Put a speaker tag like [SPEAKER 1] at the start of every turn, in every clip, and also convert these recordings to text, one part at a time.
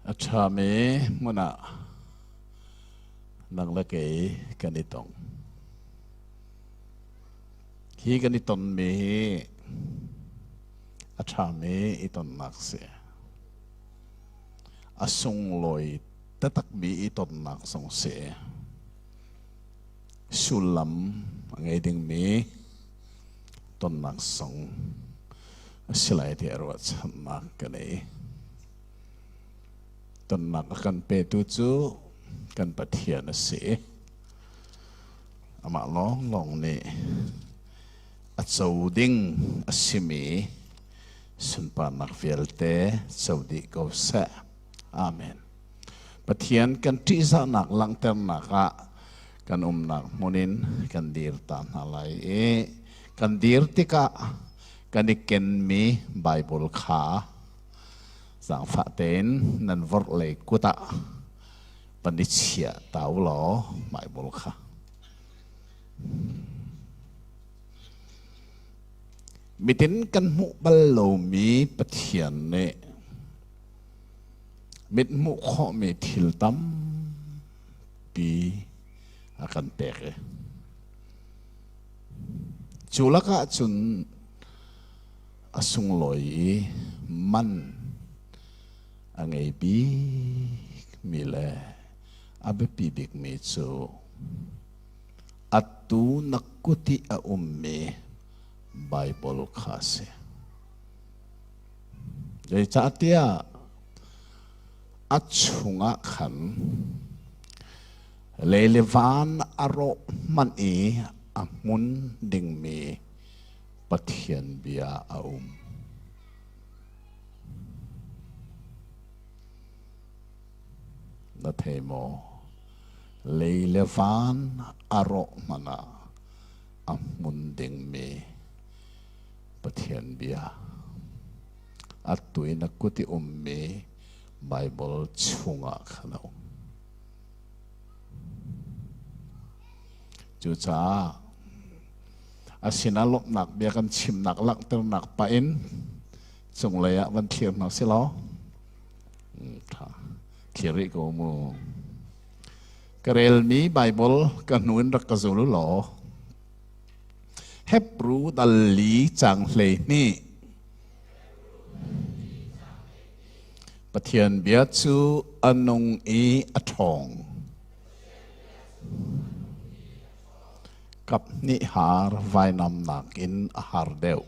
[SPEAKER 1] A ṭhami hmun ah nang le kei kan i tong. Hi kan i tonmi hi a ṭhami i tonnak a si. A sunglawi taktakmi i tonnak zong a si. Sullam a ngei dingmi tonnak zong a si lai tiah ruahchannak ka nei. Tonnak a kan petu cu kan Pathian a si. Amah lawnglawng nih a co ding a simi sunparnak vialte co dih ko seh. Amen. Pathian kan ṭihzahnak langhternak ah kan umnak hmun in kan dir ta hna lai i kan dir tikah kan i kenmi Baibal kha zaangfah tein nan vorhlei kut ah van i chiah ta u law Baibal kha. Mitin kan hmuh bal lomi Pathian nih mit hmuh khawhmi thil tampi a kan pek i cu lakah cun a sunglawi i man a ngei bikmi le a biapi bikmi cu atu na kut i a ummi Baibal kha a si. Zeicahtiah a chungah khan lei le van a rawh hmanh i a hmun dingmi Pathian bia a um. Na thei maw? Lei le van a rawh hmanh ah a hmun dingmi Pathian bia. Atu in a kut i ummi Baibal chungah khan a um. Cucaah a sinah lawmhnak bia kan chimnak langhternak pah in cunglei ah van thlir hna si law tha thlir rih ko mu. Ka relmi Baibal ka hnu in rak ka zul u law Hebru dal li cang 12. Pathian bia cu a nung i a ṭhawng. Kap hnih har vainam nakin a har deuh.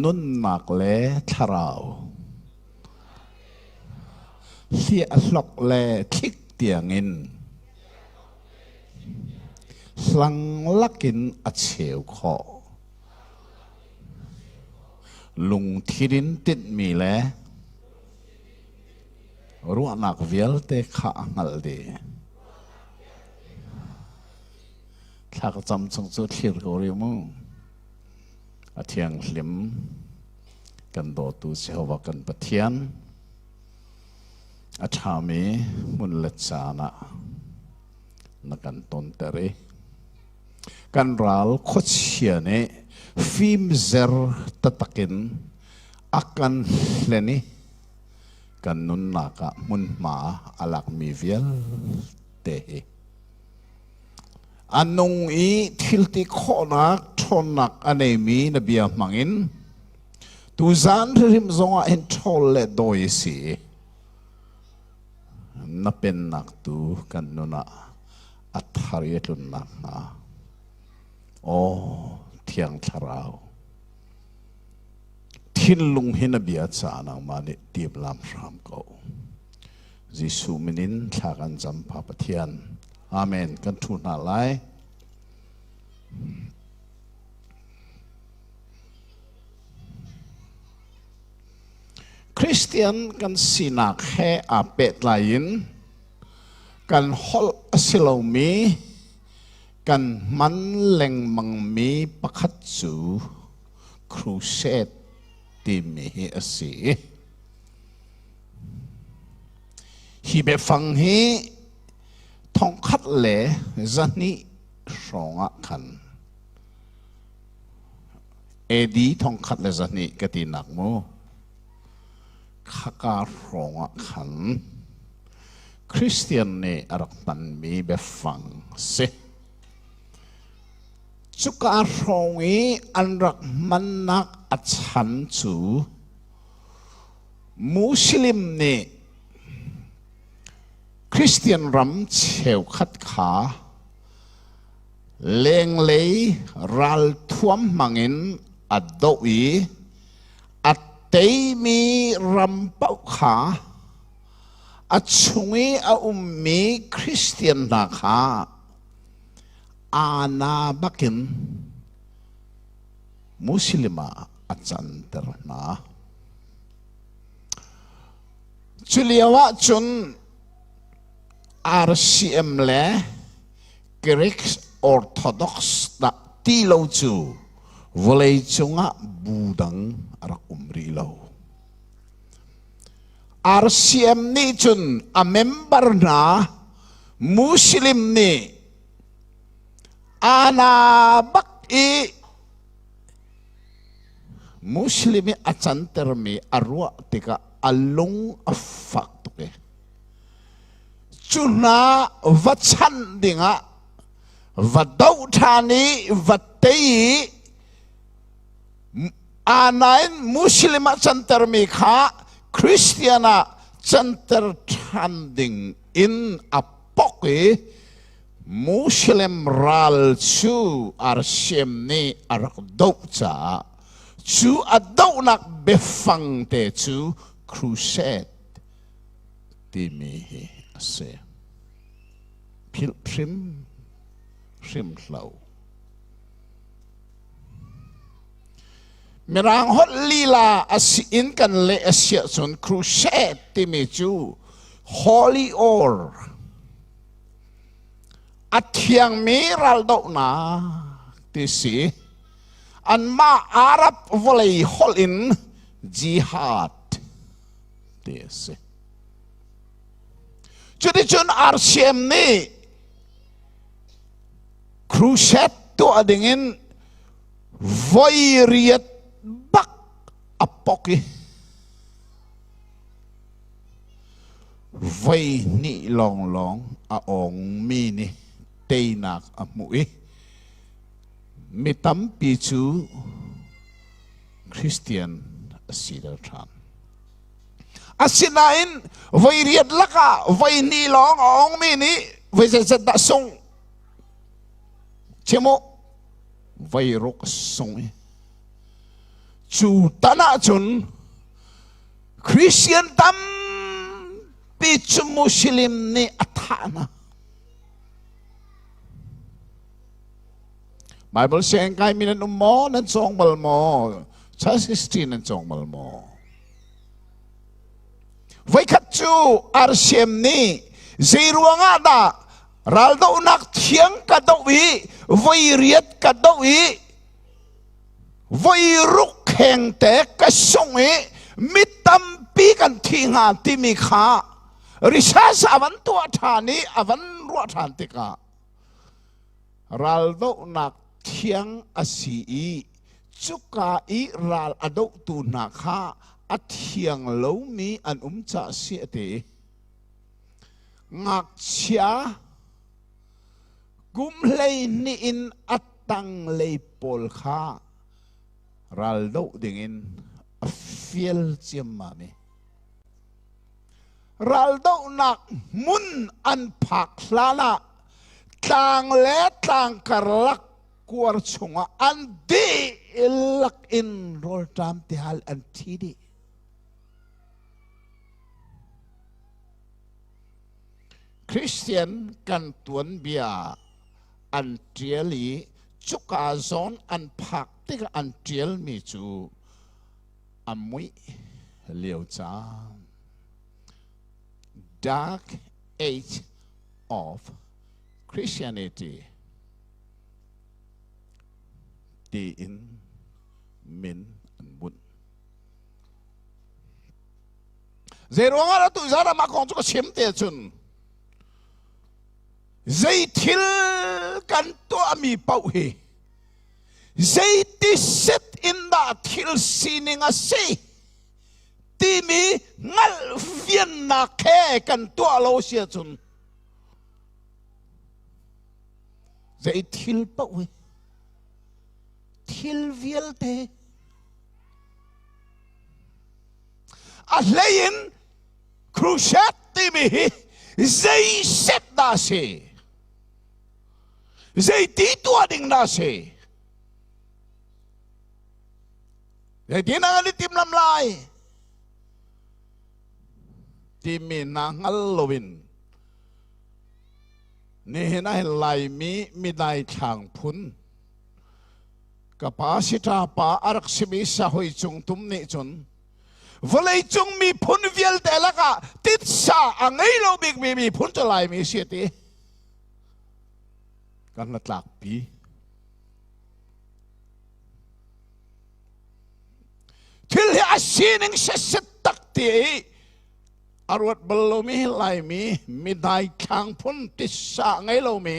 [SPEAKER 1] Nunnak le thlarau hliahhlok le thlik tiangin hlang lakin a cheu khawh. Lungthin in tinhmi le ruahnak vialte kha a hngalh dih. Thla ka cam chung cu thlir ko rih mu. A thianghlim kan dawtu Jehovah kan Pathian a ṭhami hmun le caan ah na kan tonter i kan ral khuachia nih fimzer taktak in a kan hlen i kan nunnak ah hmunhma a lakmi vialte hi A nung i thilti khawhnak ṭhawnnak a neimi na bia hmangin tuzaan hrim zongah hin ṭhawl le dawi si na pennak tu kan nun ah a thar i a tlun nakhnga aw Thiang Thlarau thinlung hi na bia ca nangmah nih timlam hram ko. Jesuh min in thla kan cam Pa Pathian. Amen. Kan ṭhu hna lai. Christian kan sinak he aa pehtlai in kan holh a si lomi kan hman lengmangmi pakhat cu crusade timi hi a si. Hi biafang hi 1200 hrawng ah khan AD 1200 ka tinak mu. Khaka hrawng ah khan Christian nih a rak hmanmi biafang a si. Cuka hrawng i an rak hmannak a chan cu Muslim nih Christian ram cheukhat kha lenglei ralthuam hmangin a doh i a teimi ram paoh kha a chung i a ummi Christian hna kha ana bakin Muslim ah a canter hna. Cu lio ahcun RCM le Greek Orthodox dah ti lo cu vawleicung ah bu dang a rak um rih lo. RCM nih cun a member hna Muslim nih ana bak i Muslim i a cantermi a ruah tikah a lung a fak tuk i cu hna va chanh dingah va doh ṭhan i va tei i anain Muslim ah cantermi kha Christian ah canter ṭhan ding in a pok i Muslim ral cu RCM nih a rak doh caah cu a dohnak biafang te cu crusade timi hi a si. Philh hrim hrim hlo. Mirang holh lila a si in kan leh a si ahcun crusade timi cu holy or a thiangmi raldohnak ti si. Anmah Arab vawlei holh in jihad ti a si. Cuticun RCM nih crusade tuah dingin voi riat bak a pok i voi hnih lawnglawng a awngmi nih teinak a hmuh i mi tampi cu Christian a siter ṭhan. Asinain voi riat lakah voi hnih lawng a ongmi nih voi zeizat dah sung? Chim u. Voi ruk a sung i cu tan ahcun Christian tampi cu Muslim nih a thah hna. Bible sianginn kaimi nan um maw? Nan cawng bal maw? Church history nan cawng bal maw? Voikhat cu RCM nih zei ruangah dah raldohnak thiang ka doh i voi riat ka doh i voi ruk kheng te ka sung i mi tampi kan thi hnga timi kha research a van tuah ṭhan i a van ruah ṭhan tikah Raldohnak thiang a si i cuka i ral a dohtu hna kha a thiang lomi an um caah a si a ti. Ngakchia kum 12 in a tanglei pawl kha raldoh dingin a fial ciammam i Raldohnak hmun an phak hlan ah tlang le tlang karlak kuar chungah an dihlak in rawlṭam tihal an thi dih. Christian kan tuanbia an ṭial i cuka zawn an phak tikah an ṭialmi cu a muih lio caan dark age of Christianity tiin min an bunh. Zei ruangah dah tu zaram ah kong cu ka chim te cun zei thil kan tuahmi paoh hi zeiti set in dah thil sining a si? Timi hngalh fiannak he kan tuah lo si ahcun zei thil paoh hi thil vialte a hlei in crusade timi hi zei set dah si zeiti tuah ding dah si zeitin an i timlam lai timi hna hngal loin nihin ah hin Laimi midai thlang phun ka pa sita pa a rak simi sahoi cung tum nih cun vawleicung miphun vialte lakah titsa a ngei lo bikmi miphun cu Laimi si ti kan hnatlakpi. Thil hi a sining setset tak ti i a ruat bal lomi Laimi midai thlang phun tissa ngei lomi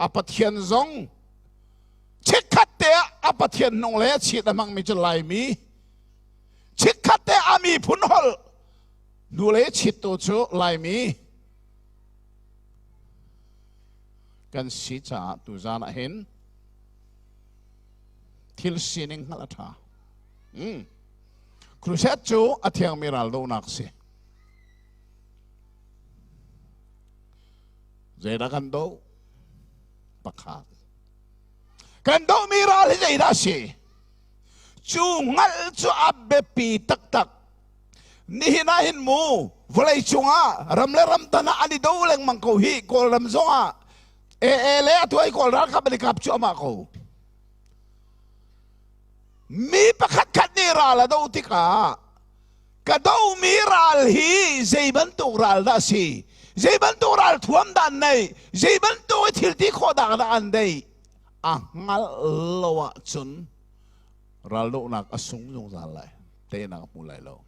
[SPEAKER 1] a Pathian zong chikkhat te ah a Pathian nung le a chit a hmangmi cu Laimi chikkhat te a miphun holh nu le chittu cu Laimi kan si caah tuzan ah hin thil sining hngalh a ṭha. Crusade cu a thiangmi raldohnak si. Zeidah kan doh? Pakhat. Kan dohmi ral hi zeidah a si? Cu hngalh cu a biapi taktak. Nihin ah hin mu vawlei cungah ram le ram tan ah an i do lengmang ko hi Kawlram zongah AA le atu ai Kawl ralkap an i kap cuahmah ko. Mi pakhat khat nih ral a do tikah ka domi ral hi zei bantuk ral dah si zei bantuk ral thuam dah an neih zei bantuk i thil ti khawh dah dah an neih a hngalh lo ahcun raldohnak a sung zungzal lai teinak a hmu lai lo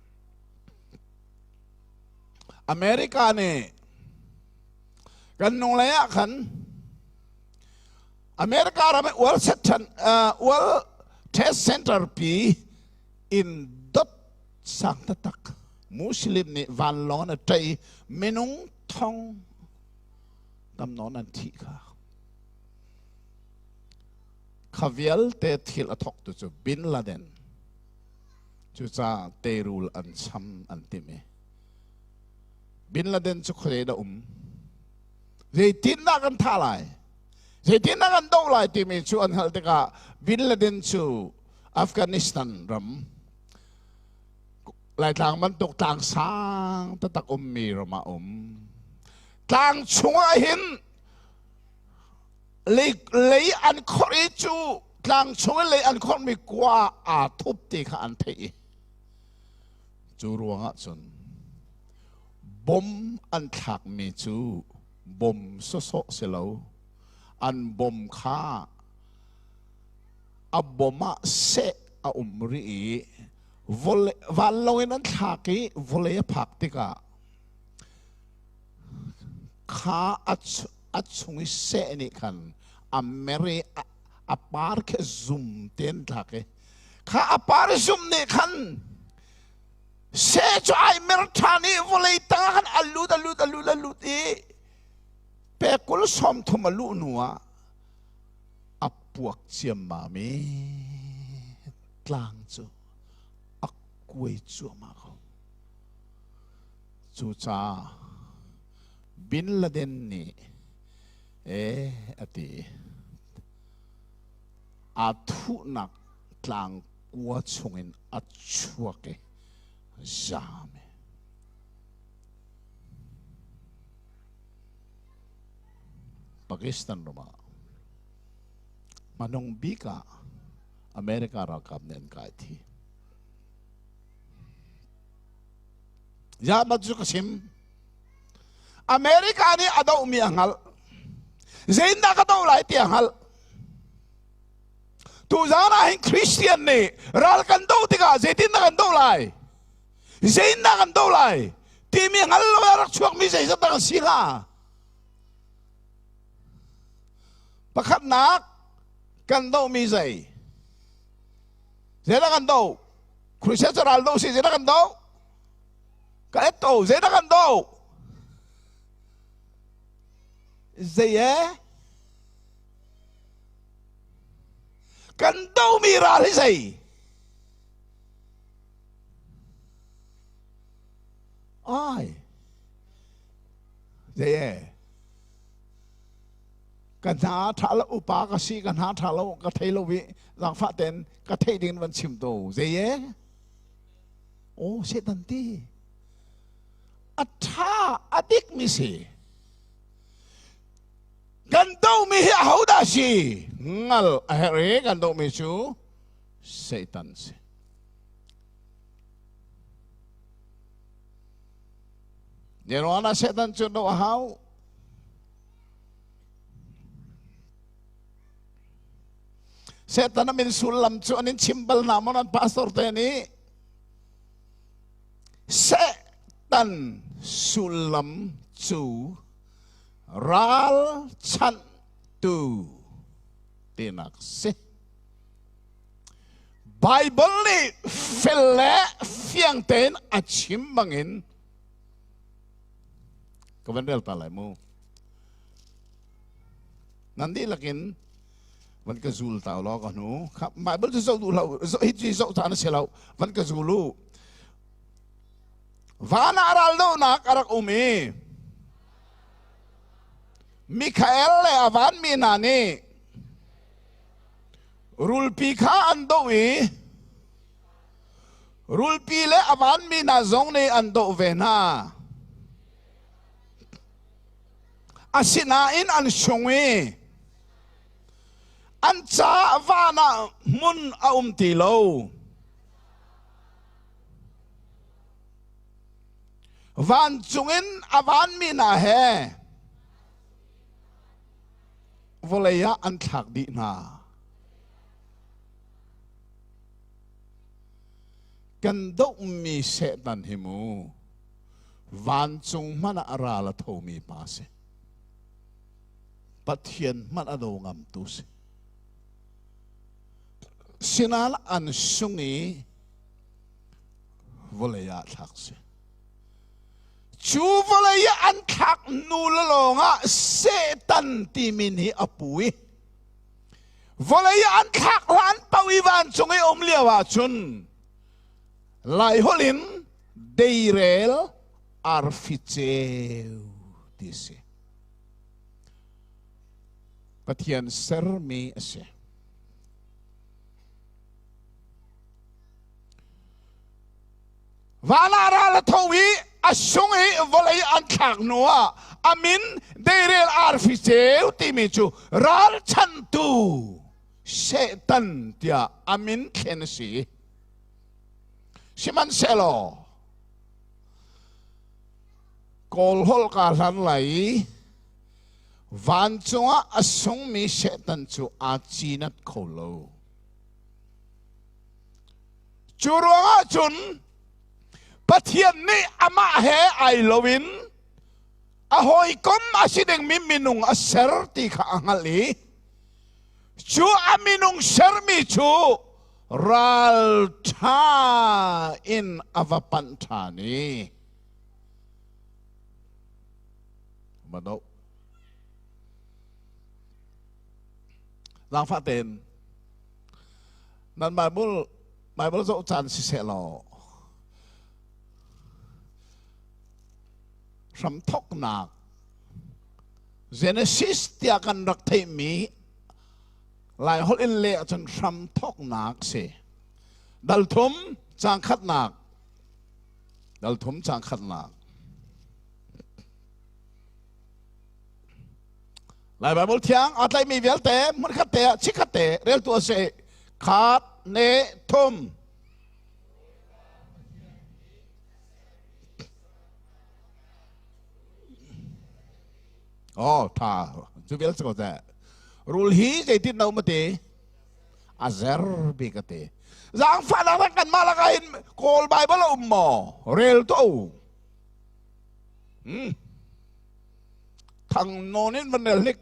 [SPEAKER 1] America nih kan nung lei ah khan America ram World, World Trade Center pi in dot sang taktak Muslim nih vanlawng an ṭei minung thong tam nawn an thih kha kha vialte thil a thawktu cu Bin Laden cucaah teirul an cham an timi Bin Laden cu khuadei dah um zeitindah kan thah lai zeitindah kan doh lai timi cu an hngalh tikah Bin Laden cu Afghanistan ram Laitlang bantuk tlang sang taktak ummi ram ah um tlang chungah hin lei lei an khorh i cu tlang chung i lei an khorhmi kua aa thup ti kha an theih i cu ruangah cun bom an thlakmi cu bom sawsawh si lo an bom kha a bom ah seh a um rih i vanlawng in an thlak i vawlei a phak tikah kha a chung i seh nih khan a mer i a par khi zum tein thlak i kha a par zum nih khan seh cu ai mer ṭhan i vawlei tangah khan a lut a lut a lut a lut i pekul 30 a luh hnu ah a puak ciammam i tlang cu a kuai cuahmah ko. Cucaah Bin Laden nih ee a ti aa thuhnak tlang kua chungin a chuak i zaam i Pakistan ram ah hmanung bik ah America ralkap nih an kai thi. Ya mat cu ka chim. America nih a dohmi a hngalh. Zeitindah ka doh lai ti a hngalh. Tuzaan ah hin Christian nih ral kan doh tikah zeitindah kan doh lai? Zeitindah kan doh lai? Timi hngal lo a rak chuakmi zeizat dah kan si hnga? Pakhatnak kan dohmi zei? Zeidah kan doh? Christian cu ral do si zeidah kan do? Ka et to zeidah kan do? Zei e? Kan domi ral hi zei? Ai. Zei e? Ka hna tha lo upa ka si ka hna tha lo ka thei lo i zaangfah ten ka theih ding van chim to zei e? Oh, Satan ti. A tha a dik mi si. Kan domi hi ahodah si? Ngal a herh i kan domi cu Satan si. Nirwana Satan cu do a hau. Satan a min sullam cu an in chim bal hna maw nan pastor te nih? Satan sullam cu ralchanhtu tinak si. Bible nih fel le fiang tein a chim bangin ka van rel ta lai mu. Nan dihlak in van ka zul ta law ka hnu. Bible cu zoh duh lo, hi cu zoh ta na si lo. Van ka zul u. Van ah raldohnak a rak um i Mikhael le a vanmi hna nih rulpi kha an doh i rulpi le a vanmi hna zong nih an doh ve hna. Asinain an sung i an caah van ah hmun a um ti lo. Vancung in a vanmi hna he vawlei ah an thlak dih hna. Kan dohmi Satan hi mu vancung hmanh ah ral a thomi pa si. Pathian hmanh a do ngamtu si. Sinain an sung i vawlei ah thlak si. Cu vawlei ah an thlak hnu lawng ah Satan ti min hi a pu i vawlei ah an thlak hlan paoh i vancung i um lio ahcun Laiholh in deirel arfi ceu ti si. Pathian sermi a si. Van ah ral a tho i a sung i vawlei an thlak hnu ah a min deirel arfi ceu timi cu ralchanhtu Satan tiah a min thlen a si. Sihmanhsehlaw Kawl holh ka hlan lai i vancung ah a sungmi Satan cu aa cinat kho lo. Cu ruangah cun Pathian nih amah he ai loin a hawikom a si dingmi minung a ser ti kha a hngalh i cu a minung sermi cu ralṭha in a va panh ṭhan i va doh. Zaangfah tein Nan Bible Bible zoh caan siseh law hramthoknak Genesis tiah kan rak theihmi Lai holh in leh ahcun hramthoknak si. Dal thum caang khatnak. Dal thum caang khatnak. Lai Bible thiang aa tlaihmi vialte hmunkhat te ah chikkhat te reltu a si. Khat, ne, thum. Oh, tha. Cu vial ko te. Rul hi zeitin na um ati? A zer bik ati. Zaangfahnak rak kan mah lakah hin Kawl Bible a um maw? Rel to. Hmm. Thang nawn in van rel hnik.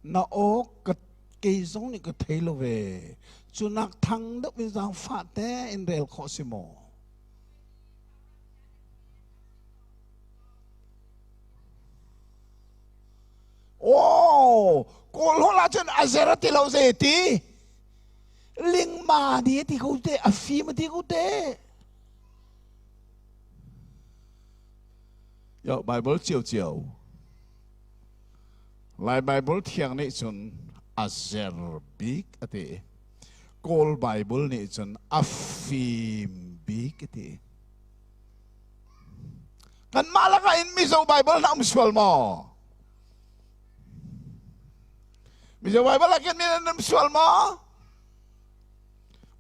[SPEAKER 1] Na aw ka kei zong nih ka thei lo ve. Cu nak thang deuh in zaangfah tein rel khawh si maw? Oh, Kawl holh ahcun a zer a ti lo zei ti. Lingma di a ti ko te, a fim a ti ko te. Yo, Bible cio cio. Lai Bible thiang nih cun a zer bik a ti. Kawl Bible nih cun a fim bik a ti. Kanmah lakah in Mizo Bible na um sual maw? Mizo Bible ah khin nan um sual maw?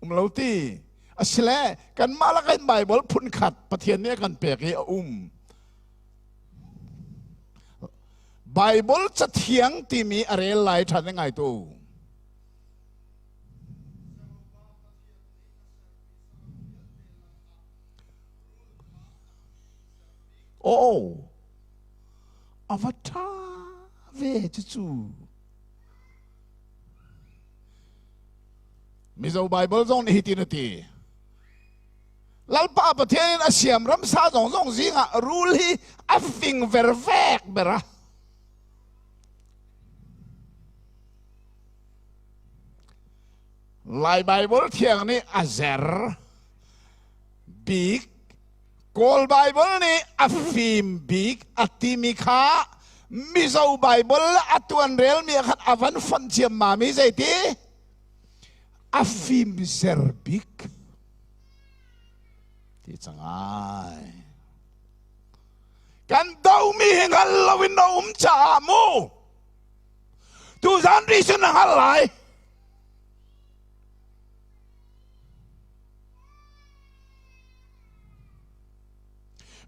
[SPEAKER 1] Um lo ti. Asile kanmah lakah in Bible phun khat Pathian nih a kan pek i a um. Bible cathiang timi a rel lai ṭhan ngai tu. Oh, a va ṭha ve cucu. Mizo Bible zong nih hitin a ti. Lalpa Pathian in a siam ramsa zong zong zingah rul hi a fing vervek bera. Lai Bible thiang nih a zer bik Kawl Bible nih a fim bik a timi kha Mizo Bible a tuan relmi ah khan a van fonh ciammam i zeiti a fim zer bik ti cang ai kan domi hi hngal loin na um caah mu tuzan ri cu na hngal lai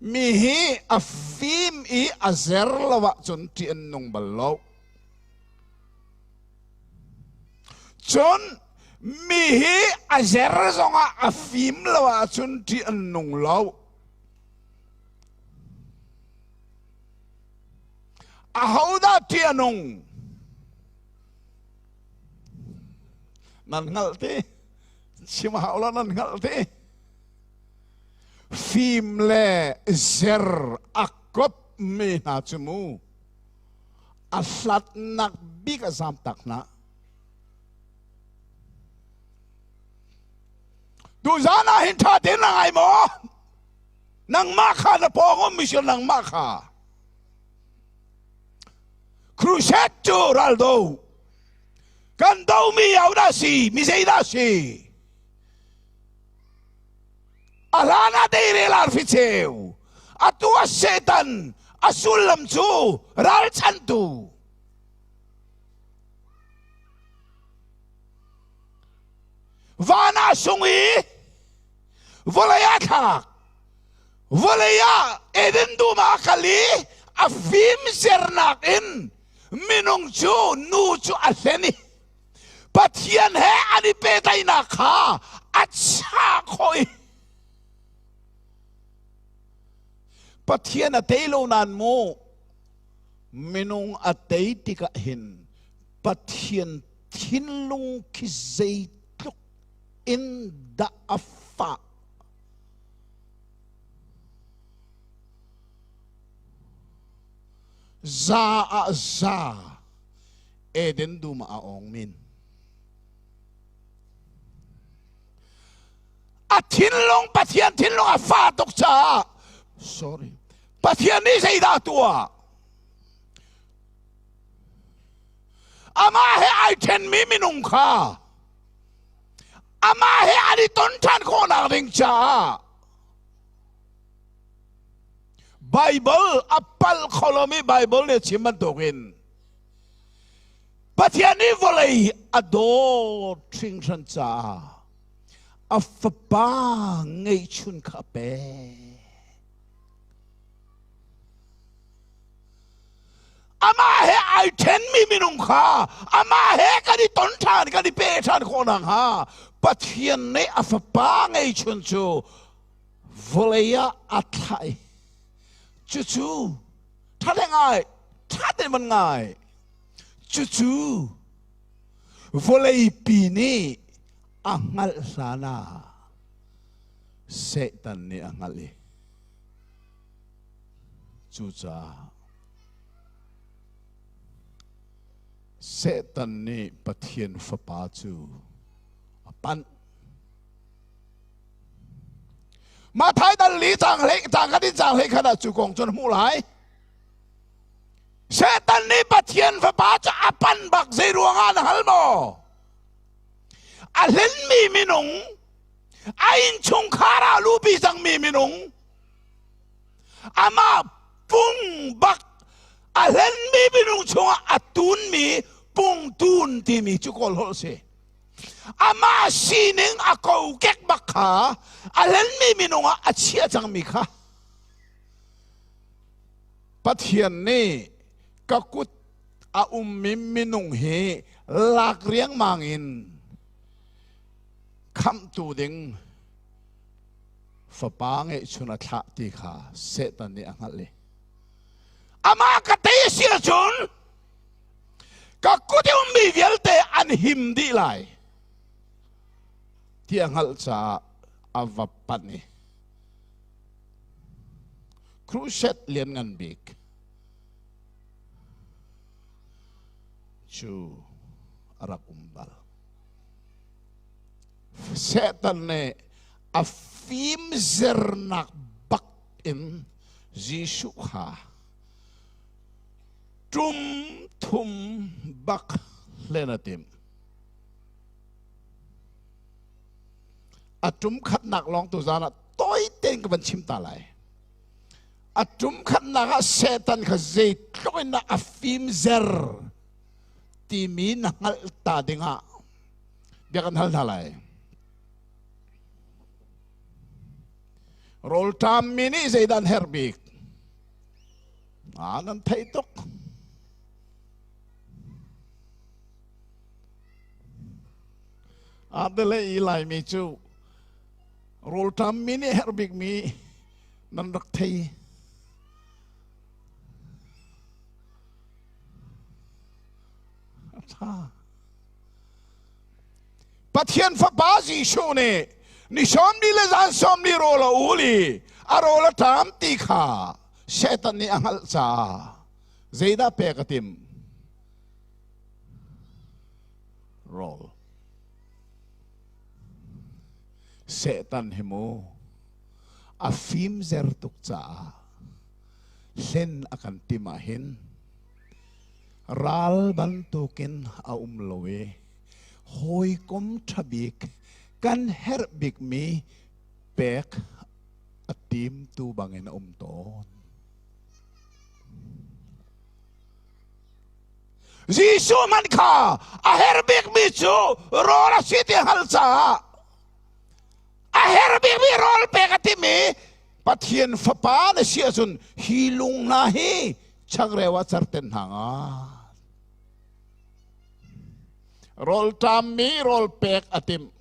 [SPEAKER 1] Mi hi a fim i a zer lo ahcun ṭih an nung bal lo. Cun mi hi a zer zongah a fim lo ahcun ṭih an nung lo. Ahodah ṭih a nung? Nan hngalh ti? Chim hau lo nan hngalh ti? Fim le zer a kop mi hna cu mu a hlatnak bik a zam tak hna. Tuzan ah hin ṭha tein na ngai maw? Nangmah kha na pawng um mi si nangmah kha. Crusade cu raldo. Kan domi au dah si, mi zei dah si? A hlan ah deirel arfi cheu, atu ah Satan a sullam cu ralchantu. Van ah sung i vawlei ah thlak, vawlei ah Eden dum ah a kal i a fim zernak in minung cu nu cu a hlen i Pathian he an i pehtlaihnak kha a chah khawh i Pathian a tei lo nain mu minung a tei tikah hin Pathian thinlung khi zeitluk in dah a fah za ah za Eden dum ah a ong min. A thinlung Pathian thinlung a fa tuk caah sorry Pathian nih zeidah tuah amah he ai ṭhenmi minung kha amah he an i ton ṭhan khawhnak ding caah Bible a palh kho lomi Bible nih a chim bantukin Pathian nih vawlei a dawt hringhran caah a fapa ngeihchun kha a pek. Amah he ai ṭhenmi minung kha amah he kan i ton ṭhan, kan i pe ṭhan khawh nakhnga Pathian nih a fapa ngeihchun cu vawlei ah a thlah i cucu ṭha ngai, ṭha tein van ngai. Cucu vawleipi nih a hngalh hlan ah Satan nih a hngalh i cucaah Satan nih Pathian Fapa cu a panh. Mathai dal li cang hlei cang khat in cang hlei khat ah cu kong cun hmuh lai. Satan nih Pathian Fapa cu a pan bak zei ruangah na hal maw? A hlenmi minung, a innchungkhar ah lupi cangmi minung, amah pung bak a hlenmi minung chungah a tunmi pungtun timi cu kawl holh si. Amah sining a kokek bak kha a hlenmi minung ah a chiah cangmi kha Pathian nih ka kut a ummi minung hi lak riangmang in khamhtu ding fapa ngeihchun a thlah ti kha Satan nih a hngalh i amah ka tei a si ahcun ka kut i ummi vialte an him dih lai ti a hngalh caah a va panh i crusade lianngan bik cu a rak um bal. Satan nih a fimzernak bak in Jesuh kha tum thum bak hlen a timh. A tum khatnak lawng tu zan ah tawi tein ka van chim ta lai. A tum khatnak ah Satan kha zeitluk in dah a fimzer timi na hngalh ta dingah bia kan hal hna lai. Rawlṭam mi nih zeidah an herh bik? Ah, nan theih tuk. Adele i Laimi cu rawlṭam mi nih herh bikmi nan rak thei. A ṭha. Pathian Fapa Jesuh nih ni sawmli le zan sawmli rawl a ul i a rawl a ṭam ti kha Satan nih a hngalh caah zeidah pek a timh? Rawl. Satan hi mu a fimzer tuk caah hlen a kan timh ahhin ral bantukin a um lo i hawikom ṭha bik kan herh bikmi pek a timtu bangin a um tawn. Jesuh hmanh kha a herh bikmi cu rawl a si ti hngalh caah a herh bikmi rawl pek a timi Pathian fapa na si ahcun hi lung hna hi changreu ah carten hna nga. Rawlṭammi rawl pek a timh.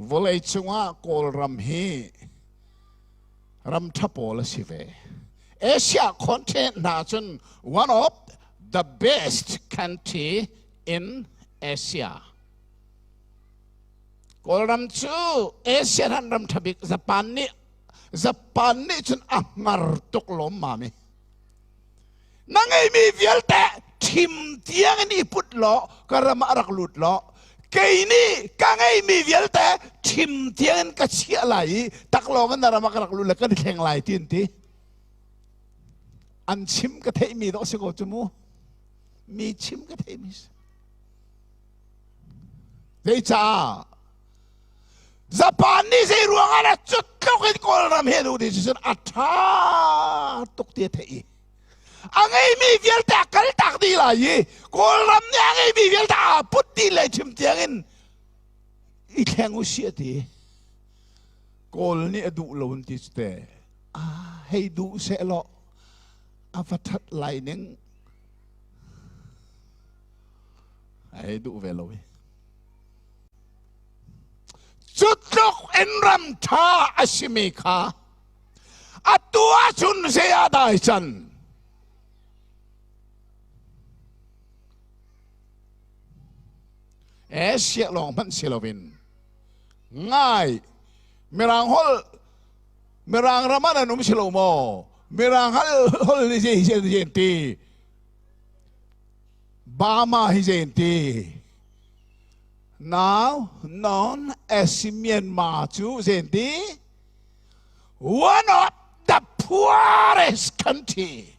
[SPEAKER 1] Vawlei cungah Kawlram hi ram ṭha pawl a si ve. Asia continent hna cun one of the best country in Asia. Kawlram cu Asia ran ram ṭha bik Japan nih Japan nih cun a hngar tuk lawm mami. Na ngeimi vialte ṭhim tiang in i put law ka ram ah rak lut law kei nih ka ngeimi vialte ṭhim tiang in ka chiah lai i taklawng in na ram ah ka rak lut le kan i thleng lai ti an ti. An chim ka theihmi dawh si ko cu mu. Mi chim ka theihmi si. Zeicah? Japan nih zei ruang ah dah cu tluk in Kawlram he duh ti cun a ṭha tuk ti a theih i a ngeimi vialte a kal tak dih lai i Kawlram nih a ngeimi vialte aa put dih lai chim tiang in i thleng u si a ti. Kawl nih a duh lo an ti cu te. Ah, hei duh seh law a va ṭhat lai ning. Hei duh ve lo i. Cu tluk in ram ṭha a simi kha atu ahcun zei ah dah ai can? Asia lawng hmanh si loin ngai Mirang holh Mirang ram ah nan um si lo maw? Mirang hal holh ni zei hi zei ti? Bama hi zei ti? Now known as Myanmar cu zei ti? One of the poorest country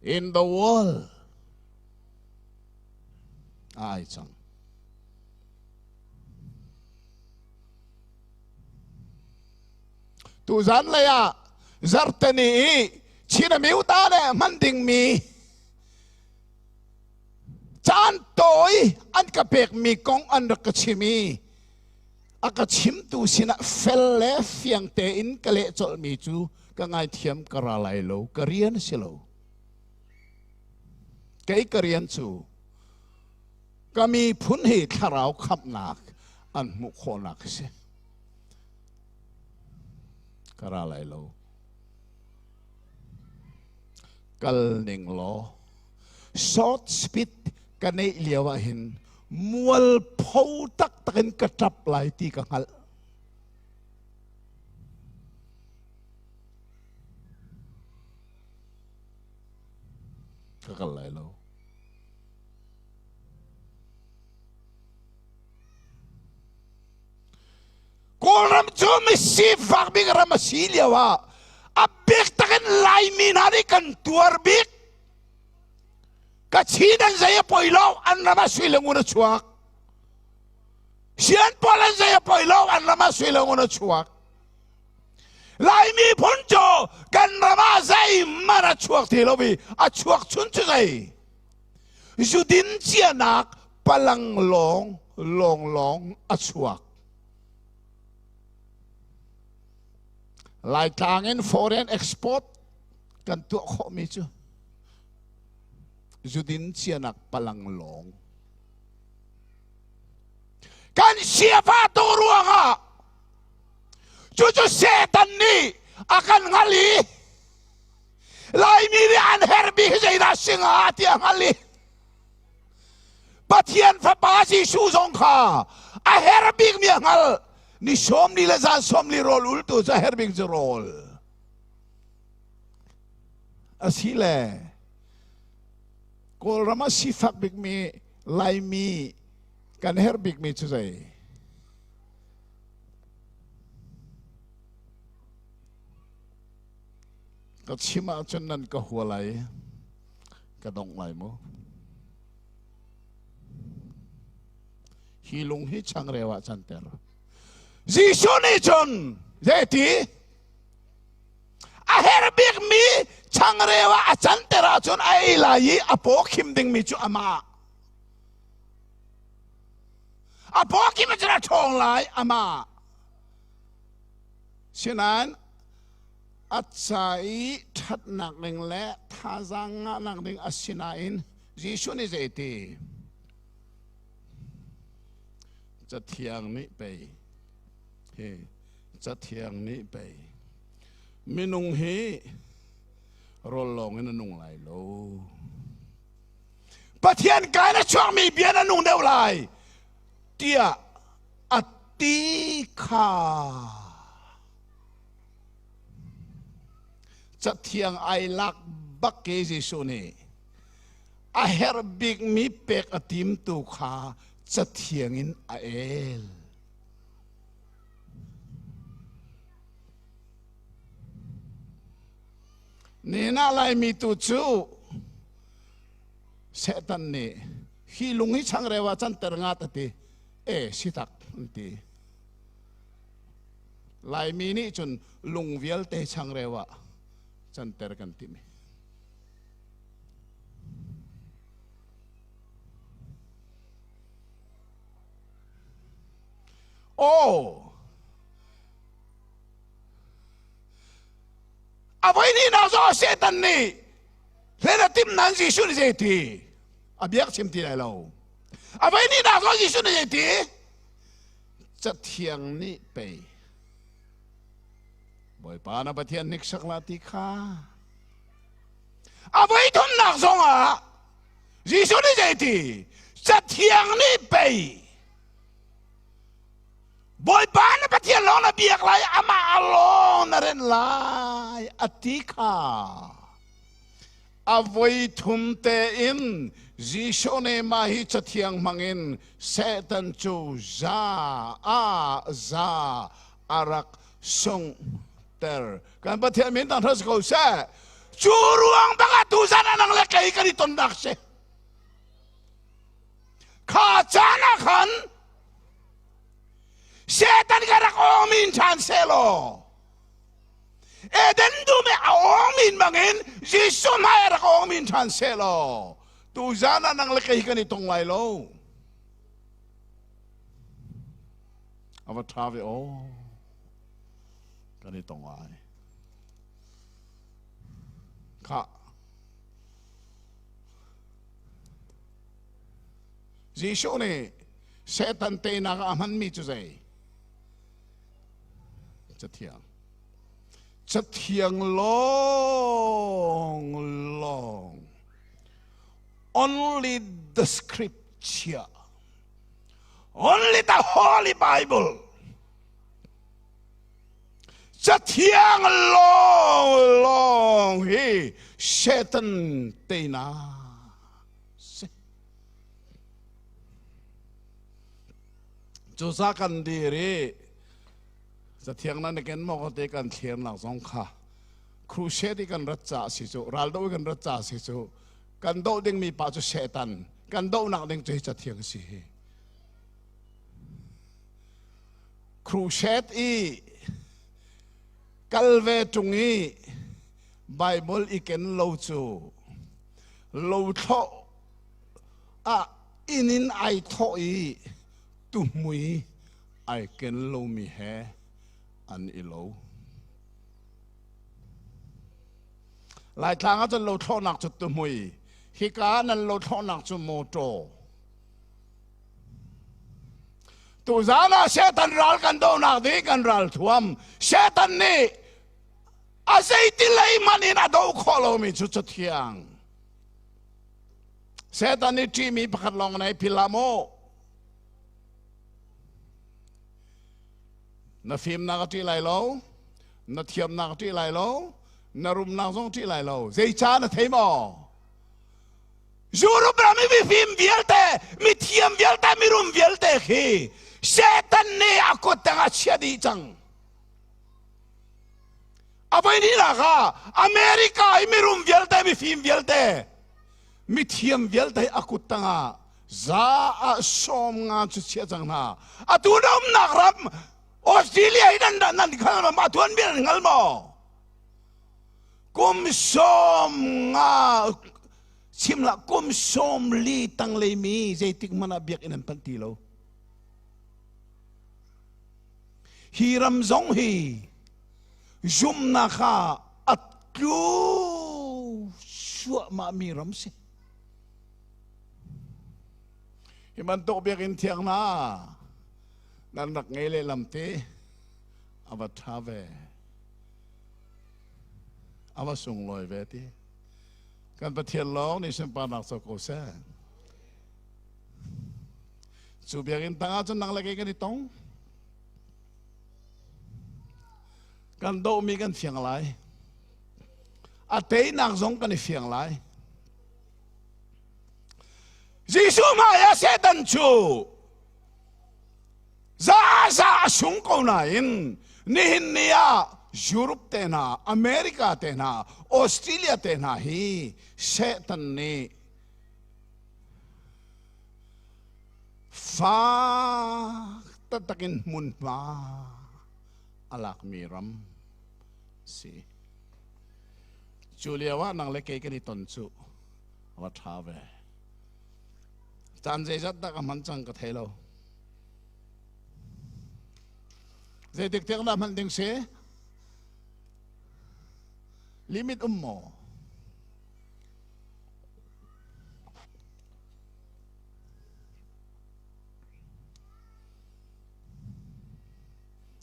[SPEAKER 1] in the world. Ai cang. Tuzan lei ah zarhteni i Chin amiuta le hman dingmi caan tawi an ka pekmi kong an rak ka chim i a ka chimtu sinah fel le fiang tein ka leh colhmi cu ka ngaithiam ka ra lai lo, ka rian a si lo. Kei ka rian cu ka miphun hi thlarau khamhnak an hmuh khawhnak a si. Ka ra lai lo. Kal ning law short speed ka neih lio ah hin mualpho taktak in ka ṭap lai ti ka hngalh. Ka kal lai lo. Kawlram cu misifak bik ram a si lio ah a bik takin Laimi hna nih kan tuar bik. Kachin an zei a poi lo, an ram ah sui le ngun a chuak. Sian pawl an zei a poi lo, an ram ah sui le ngun a chuak. Laimi phun cu kan ram ah zeihmanh a chuak ti lo i a chuak chun cu zei. Zudin cianak palang lawng lawng lawng a chuak. Laitlang in foreign export kan tuah khawhmi cu zudin cianak palang lawng. Kan siafa tu ruangah cucu Satan nih a kan hngal i Laimi nih an herhmi hi zeidah singa tiah hngal i Pathian Fapa Jesuh zong kha a herh bikmi a hngal. Ni 40 le zan 40 rawl ultu cu a herh bik cu rawl. Asile Kawlram ah sifak bikmi Laimi kan herh bikmi cu zei? Ka chim ahcun nan ka hua lai, ka dongh lai mu. Hi lung hi changreu ah canter. Jesuh nih cun zeiti? A herh bikmi changreu ah a canter ahcun a ei lai i a paw khim dingmi cu amah. A paw khim ahcun a ṭhawng lai amah. Sinain a ca i ṭhatnak ding le thazaang ngahnak ding a si nain Jesuh nih zeiti? Cathiang nih pei hi Cathiang nih pei minung hi rawl lawng in a nung lai lo. Pathian ka in a chuakmi bia na nung deuh lai tiah a ti kha Cathiang ai lak bak ke Jesuh nih a herh bikmi pek a timtu kha cathiang in a el. Nina Laimi tu cu Satan nih hi lung hi changreu ah canter nga ta ti e si tak an ti. Laimi nih cun lung vialte changreu ah canter kan timi. Oh! A voi ni na zo Satan nih hlen a tim nan Jesuh nih zei ti? A biak chim ti lai lo. A voi ni na zo Jesuh nih zei ti? Cathiang nih pei. Bawipa na Pathian hniksak la ti kha. A voi thumnak zongah Jesuh nih zeiti? Cathiang nih pei Bawipa na Pathian lawng na biak lai, amah lawng na renh lai, a ti kha. A voi thum tein Jesuh nih mah hi cathiang hmangin Satan cu za a za a rak sunghter. Kan Pathian min tang si ko seh. Cu ruang bang ah tuzan ah nang le kei kan i tonnak si. Kha caan ah khan Satan ka rak awng min ṭhan selaw Eden dum i a awng min bangin Jesuh hmai a rak awng min ṭhan selaw tuzan ah nang le kei kan i tong lai lo. A va ṭha ve aw. Kan i tong ai. Khah. Jesuh nih Satan teinak ah a hmanmi cu zei? Cathiang. Cathiang lawng lawng. Only the scripture. Only the Holy Bible. Cathiang lawng lawng hi Satan teinak si. Cuca kan dir i cathiang nan ken maw te kan thlirnak zong kha crusade i kan rat ca si cu raldo i kan rat ca si cu kan doh dingmi pa cu Satan kan dohnak ding cu hi cathiang si hi. Crusade i kal ve ṭung i Bible i ken lo cu lothlawh ah inn in ai thawh i tuhmui ai ken lomi he an i lo. Laitlang ah cun lothlawhnak cu tuhmui, hika nan lothlawhnak cu mawṭaw. Tuzaan ah Satan ral kan dohnak ding kan ral thuam. Satan nih a zeiti lei hmanh in a doh khawh lomi cu cathiang. Satan nih ṭihmi pakhat lawng nei phil hlah mu. Na fimnak a ṭih lai lo, na thiamnak a ṭih lai lo, na rumnak zong a ṭih lai lo. Zeicah na thei maw? Europe ram i mifim vialte, mithiam vialte, mirum vialte khi Satan nih a kut tang a chia dih cang. A voi nih ah America i mirum vialte, mifim vialte, mithiam vialte a kut tangah za ah 50 cu chia cang hna. Atu na umnak ram Australia hi nan nan hngal ma? Atu an bia nan hngal maw? Kum 50 chim lah kum 40 tanglei mi zeitik hmanh ah biakinn an panh ti lo. Hi ram zong hi zumnak kha a tlu suahmah mi ram si. Hi bantuk biakinn thiang hna nan rak ngei lehlam te a va ṭha ve. A va sunglawi ve ti. Kan Pathian lawng nih sunparnak co ko seh. Cu biakinn tangah cun nang le kei kan i tong. Kan dohmi kan fiang lai. A teinak zong kan i fiang lai. Jesuh hmai ah Satan cu za za a sung ko nain nihin ni ah Europe te hna, America te hna, Australia te hna hi Satan nih fak taktak in hmunhma a lakmi ram si. Cu lio ah nang le kei kan i ton cu va ṭha ve. Caan zeizat dah ka hman cang ka thei lo. Zeitik tiang dah hman ding si? Limit um maw?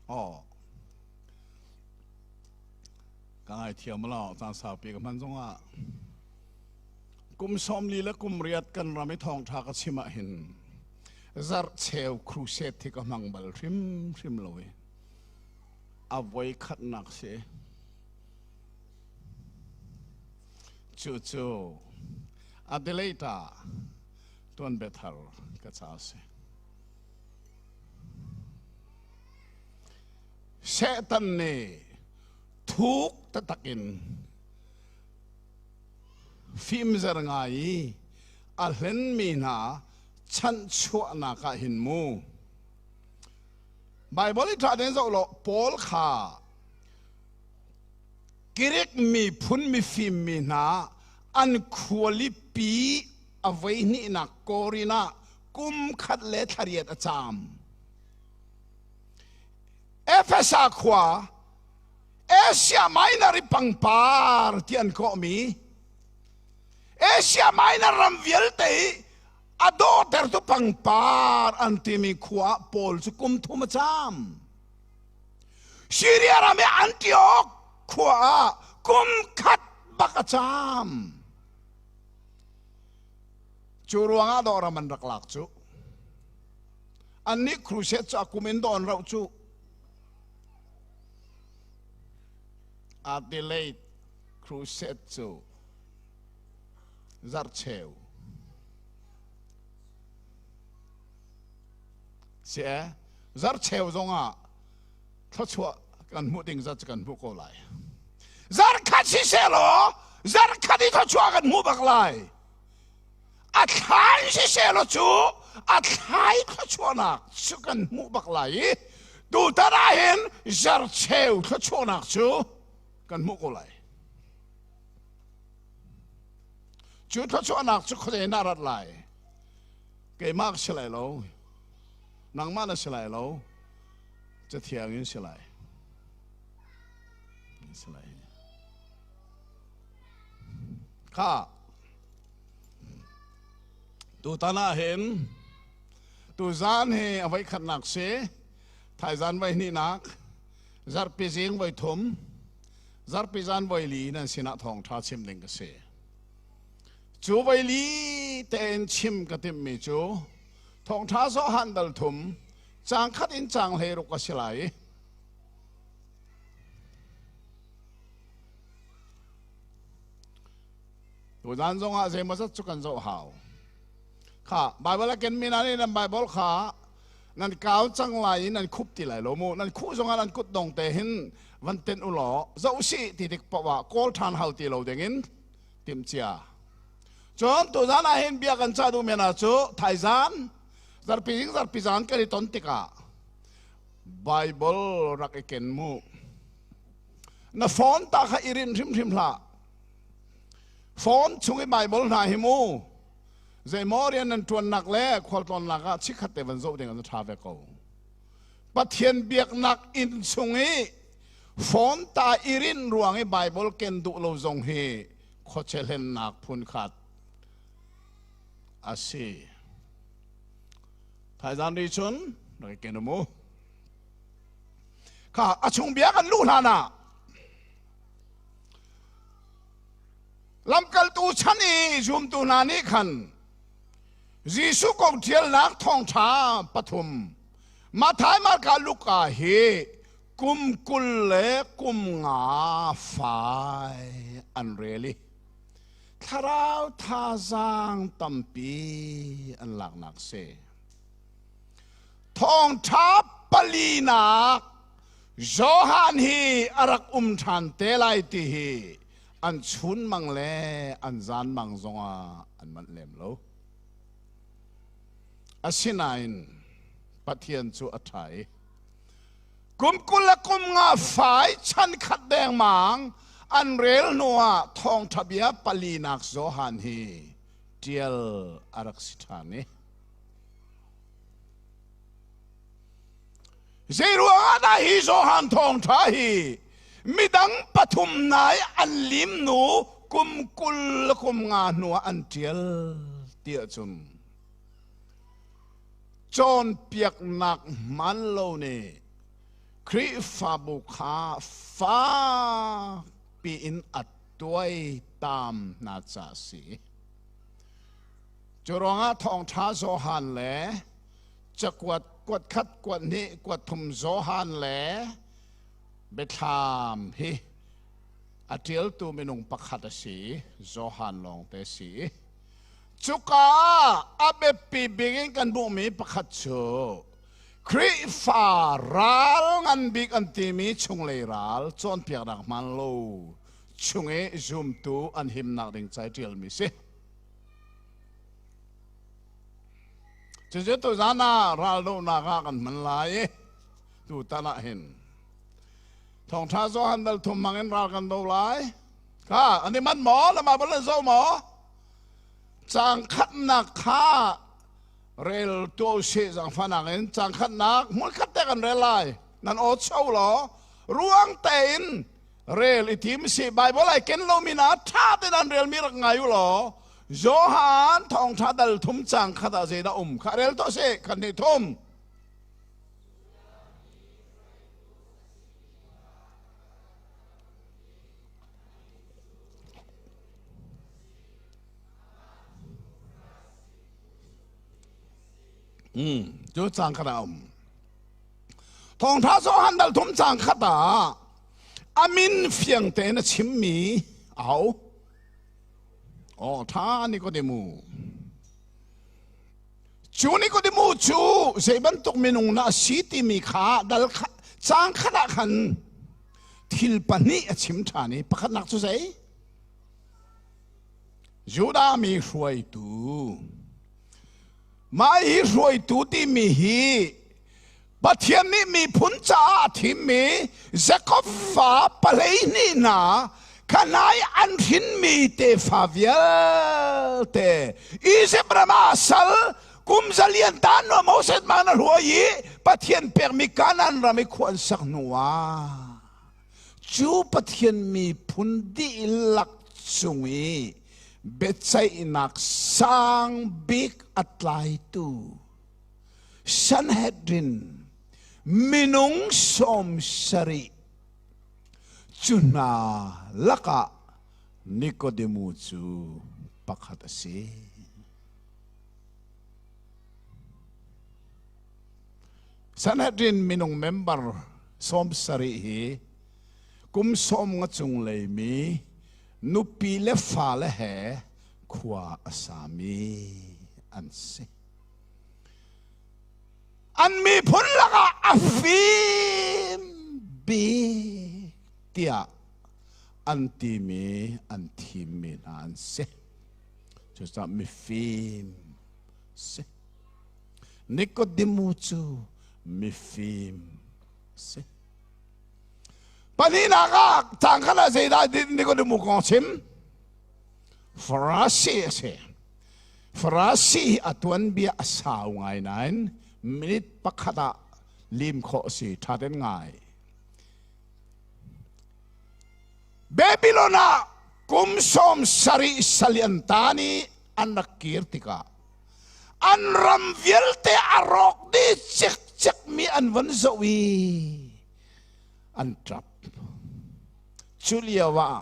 [SPEAKER 1] Oh. Ka ngaithiam lo, caan saupi ka hman zongah kum 40 le kum riat kan ram i thawngṭha ka chim ah hin zarh cheu crusade hi ka hmang bal hrimhrim lo i a voi khatnak si. Cucu Adelaide ah tuanbia thar ka ca a si. Satan nih thuk taktak in fimzer ngai i a hlenmi hna chanhchuahnak ah hin mu Baibal i ṭha tein zoh law Paul kha Greek miphun mifim mi hna an khualipi a voihnihnak Korin ah kum khat le thlariat a caam. Efesa khua Asia Minor i pangpar ti an kawhmi Asia Minor ram vialte i a dawhtertu pangpar an timi khua ah Paul cu kum thum a caam. Syria ram i Antioch khua ah kum khat bak a caam. Cu ruangah dawh ram an rak lak cu. Annih crusade cu a kum in dawh an rauh cu. Adelaide crusade cu zarhcheu si e zarhcheu zongah thluachuah kan hmuh ding zat cu kan hmuh ko lai. Zarkhat siseh law zarkhat i thluachuah kan hmuh bak lai. A thlai siseh law cu a thlai thluachuahnak cu kan hmuh bak lai i tutan ah hin zarcheu thluachuahnak cu kan hmuh ko lai. Cu thluachuahnak cu khuazei na rat lai? Keimah ka si lai lo. Nangmah na si lai lo. Cathiang in si lai. Si lai. Kha tutan ah hin tuzan hi a voi khatnak si thaizan voi hnihnak zarhpi zing voi thum zarhpi zan voi li nan sinah thawngṭha chim ding ka si cu voi li tein chim ka timhmi cu thawngṭha Johan dal thum caang khat in caang 16 a si lai. Tuzan zongah zeimawzat cu kan zoh hau. Kha Bible a kenmi hna nih nan Bible kha nan kau cang lai i nan khup ti lai lo mu. Nan khuh zongah nan kut dong te hin van tenh u law zoh sih ti tik paoh ah kawl ṭhan hau ti lo dingin timhcia. Cun tuzan ah hin bia kan cah duhmi hna cu thaizan zarhpi zing zarhpi zan kan i ton tikah Bible rak i ken mu. Na phone ta kha i rinh hrimhrim hlah. Phone chung i Bible hna hi mu zeimaw rian nan ṭuannak le khualtlawnnak ah chikkhat te van zoh ding an ṭha ve ko. Pathian biaknak inn chung i phone ta i rinh ruang i Bible ken duh lo zong hi khuachia hlennak phun khat a si. Thaizan ri cun rak i ken u mu. Kha a chung bia kan luh hlan ah lamkaltu chan i zumtu hna nih khan Jesuh kong ṭialnak thawngṭha pathum Matthai, Marka, Luka hi kum 20 le kum nga fai an rel i thlarau thazaang tampi an laknak si. Thawngṭha palinak Johan hi a rak um ṭhan te lai ti hi an chunmang le an zanmang zongah an manh lem lo. Asinain Pathian cu a ṭha i kum 20 le kum nga fai chan khat dengmang an rel hnuah thawngṭha bia palinak Johan hi ṭial a rak si ṭhan i Zeiruangah dah hi Johan thawngṭha hi midang pathum hna i an lim nu kum 20 le kum nga hnuah an ṭial ti ahcun cawnpiaknak hmaan lo nih Khrihfabu kha fak. piin a tuaitam hna ca a si. Cu ruangah thawngṭha Johan le cakuat kuat khat kuat hnih kuat thum Johan le Biathlam hi a ṭialtu minung pakhat a si, Johan lawngte a si. Cuka ah a biapi bik in kan hmuhmi pakhat cu Khrihfa ral ngan bik an timi chunglei ral cawnpiaknak hmaan lo chung i zumtu an himnak ding ca i ṭialmi si. Cucu tuzan ah raldohnak ah kan hman lai i tutan ah hin thawngṭha Johan dal thum hmang in ral kan do lai. Kha an i manh maw? Lamah bal an zoh maw? Caang khatnak kha rel tuah usih zaangfahnak in caang khatnak hmunkhat te kan rel lai. Nan aw cho law ruang tein rel i tim si Bible ai ken lomi na ṭha tein an relmi rak ngai u law Johan thawngṭha dal thum caang khat ah zeidah um kha rel tuah sih khat hnih thum. Cu cang khat ah um. Thawngtha Johan dal thum cang khat ah a min fiang tein a chimmi au. Oh, tha Nikodemu. Cu Nikodemu cu zei bantuk minung na si timi kha dal cang khat ah khan thil pahnih a chim ṭhan i pakhatnak cu zei? Judah mi hruaitu. Mah hi hruaitu timi hi Pathian nih miphun caah a thimmi Jakob fa 12 hna khanai an hrinmi tefa vialte Izipt ram ah sal kum zalian ta hnu Moses man a hruai i Pathian pekmi Kanaan ram i khua an sak hnu ah cu Pathian miphun dihlak cung i biaceihnak sang bik a tlaitu Sanhedrin minung 70 cu hna lakah Nikodemu cu pakhat a si. Sanhedrin minung member 70 hi kum 50 cung leimi nupi le fale he khua a sami an si. An miphun lakah a fim bik tiah an timi an thimmi hna an si. Cucaah mifim si. Nikodemu cu mifim si. Pahnihnak ah cang khat ah zeidah Nikodemu kong chim? Farasi a si. Farasi hi a tuanbia a sau ngai nain minute pakhat ah lim khawh a si ṭha ten ngai. Babylon ah kum 70 salian tan i an rak kir tikah an ram vialte a rawk dih cikcek mi an von zoh i an ṭap. Cu lio ah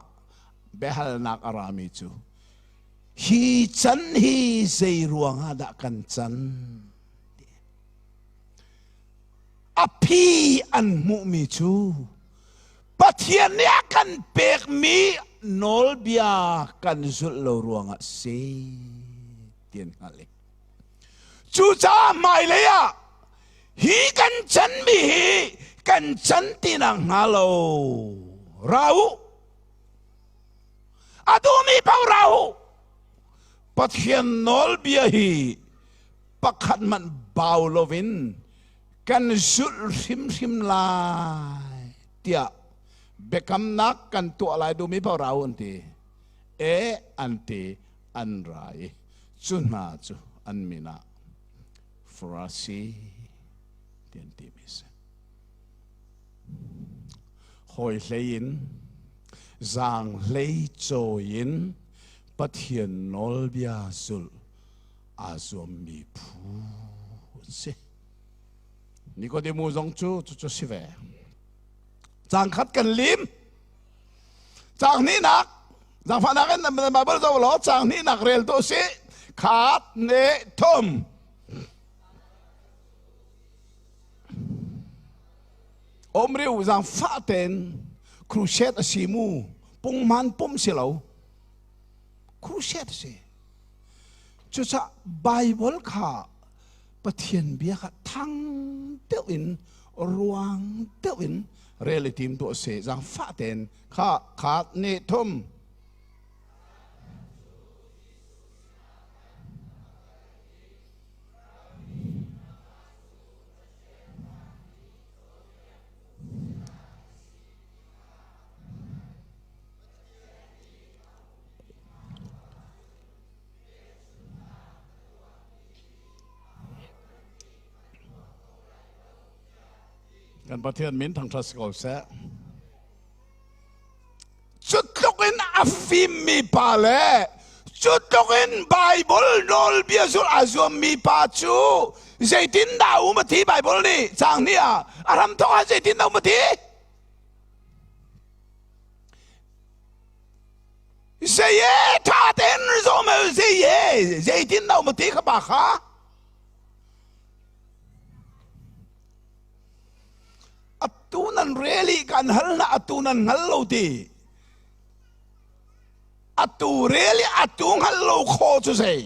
[SPEAKER 1] biahalnak a rami cu hi can hi zei ruangah dah kan can? A phi an hmuhmi cu Pathian nih a kan pekmi nawlbia kan zulh lo ruangah si ti an hngalh i cucaah hmailei ah hi kan canmi hi kan can ti nak hnga lo ra u a duhmi paoh ra u Pathian nawlbia hi pakhat hmanh bau loin kan zulh hrimhrim lai tiah biakamnak kan tuah lai duhmi paoh ra u an ti e an ti an ra i cu hna cu an min ah Farasi ti an timi si hawi hlei in zaang hlei cawi in Pathian nawlbia zulh aa zuammi phu an si. Nikodemu zong cu cucu si ve. Cang khat kan lim. Caang hnihnak zaangfahnak in nan Bible zoh law caang hnihnak rel tuah usih. Khat ne thum. Om riu zaangfah tein crusade a si mu pungman pum si lo crusade a si cucah Bible kha Pathian bia kha thang deuh in ruang deuh in rel i tim tuah seh zaangfah tein kha khat nih thum Kan Pathian min thangṭhat si ko seh. Cu tluk in a fimmi pa le cu tluk in Bible nawlbia zulh a zuammi pa cu zeitindah um a ti Bible nih caang hnih ah a hramthawk ah zeitindah um a ti? Zei ṭha tein zawm zei zeitin dah um ti kha pa kha atu nan rel i kan hal na atu nan hngal lo ti atu rel i atu hngal lo kho cu zei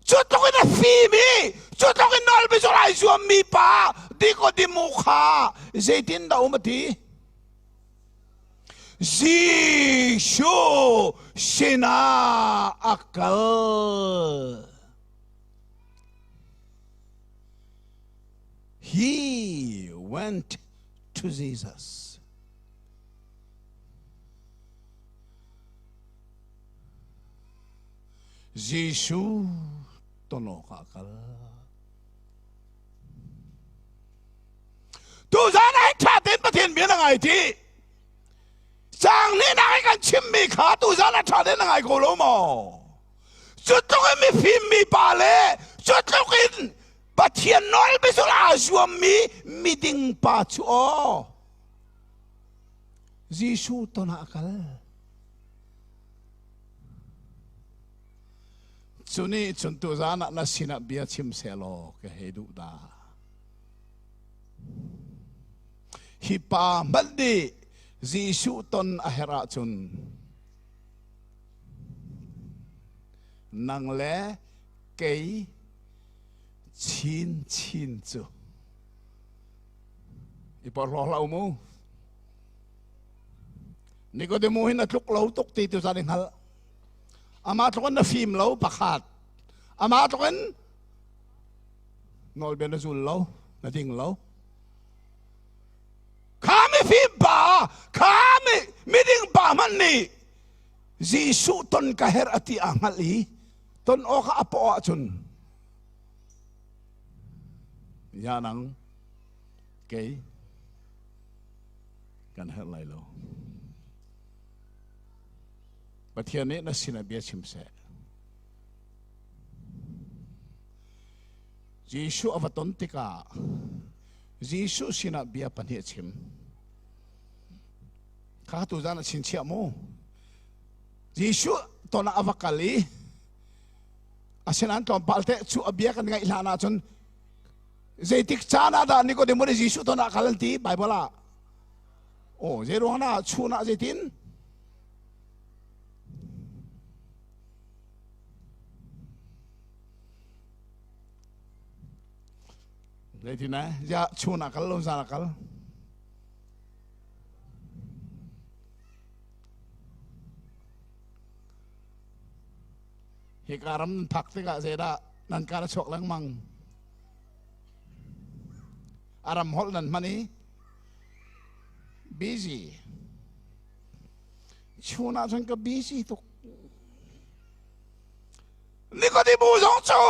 [SPEAKER 1] cu tluk in a fim i cu tluk in nawl biazul ai zuam mi pa Nikodemu kha zeitin dah um a ti Jesuh sinah a kal. He went to Jesus. Jesuh ton awkah a kal. Tuzan ai ṭha tein Pathian bia na ngai ti. Caang nih nak i kan chimmi kha tuzan a ṭha tein na ngai ko lo maw? Cu tluk in mifim mi pa le cu tluk in Pathian nawl biazul aa zuammi miding pa cu aw Jesuh ton ah a kal. Cu nih cun tuzan ah na sinah bia chim sehlaw ka hei duh dah. Hi pa hmanh nih Jesuh ton a herh ahcun nang le kei chinchin cu i porhlaw hlah u mu. Nikodemu hin a tluk lo tuk ti tu zan i hngalh. Amah tluk in na fim lo pakhat. Amah tluk in nawlbia na zul lo na ding lo kha mifim pa kha mi miding pa hmanh nih Jesuh ton ka herh a ti a hngalh i ton awk a paw ahcun ya nang kei kan herh lai lo Pathian nih na sinah bia chim seh Jesuh a va ton tikah Jesuh sinah bia pahnih a chim. Kha tu zan a chinchiah mu. Jesuh ton ah a va kal i asinain tlawmpal te cu a bia kan ngaih hlan ahcun zeitik caan ah dah Nikodemu nih Jesuh ton ah kal an ti Bible ah. Oh, zei ruang dah chun ah zeitin? Zeitin eh? Ya chun ah kal lo zan ah kal. Hi ka ram nan phak tikah zeidah nan kar a chuak lengmang. A ram holh nan hman i busy. Chun ah cun ka busy tuk. Nikodemu zong cu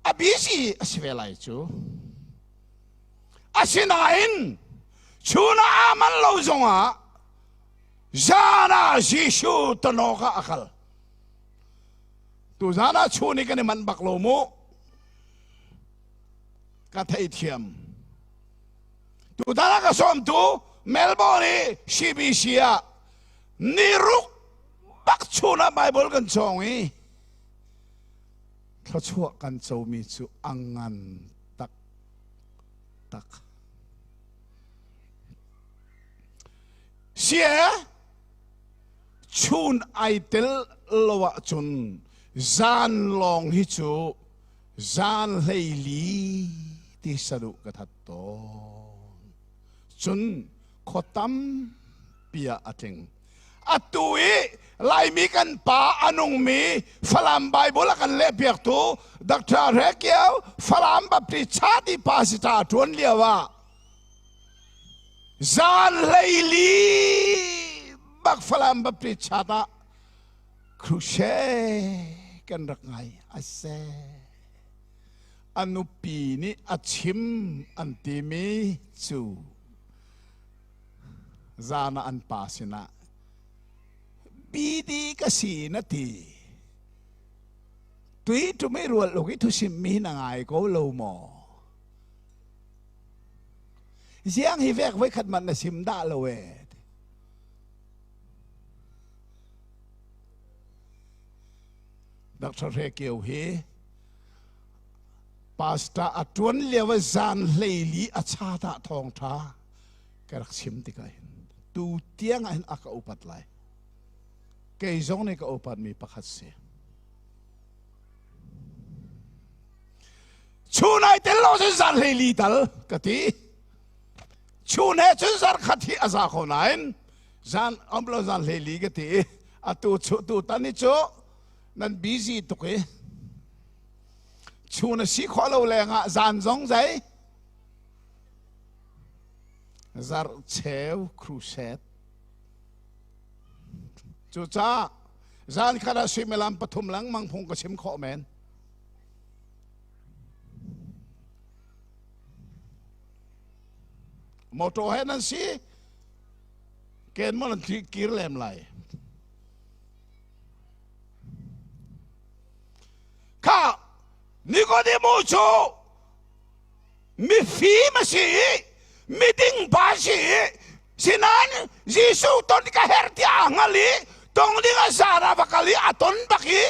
[SPEAKER 1] a busy a si ve lai cu. Asinain chun ah aa man lo zongah zan ah Jesuh tonawk ah a kal. Tu zan ah chun i kan i manh bak lo mu. Ka theithiam. Tutan ah ka sawmtu. Melbourne i CBC ah ni ruk bak chun ah Bible kan cawng i thluachuah kan comi cu a ngan tak tak. Sie chun ai tel lo ahcun zan lawng hi cu zan hleili ti saduh ka that tawn. Cun khua tampi ah a tling. Atu i Laimi kan pa a nungmi Falam Bible a kan lehpiaktu Dr. Hre Kio Falam Baptist Chati Pastor a ṭuan lio ah zan hleili bak Falam Baptist Chat ah crusade kan rak ngai a se. A nupi nih a chim an timi cu zan ah an pa sinah BD ka si na ti. Tui ṭum i rual uk i thusim mi na ngai ko lo maw? Ziang hi vek voi khat man na sim dah lo e. Dr. Hre Kio hi pastor a ṭuan lio ah zan hleili a chat ah thawngṭha ka rak chim tikah hin tu tiang ah hin a ka upat lai. Kei zong nih ka upatmi pakhat si. Chun ai tel lo cun zan hleili tal ka ti. Chun he cun zarkhat hi a za ko nain zan om lo zan hleili ka ti. Atu chu tu tan hi cu nan busy tuk i chun a si khawh lo lengah zan zong zei zarh cheu crusade cucaah zan khat ah suimilam pathum lengmang phung ka chim khawh men motor he nan si ken mo nan kir lem lai Kha Nikodemu cu mifim a si i miding pa a si i sinain Jesuh ton ka herh tiah a hngal i tong ding a zan ah va kal i a ton bak i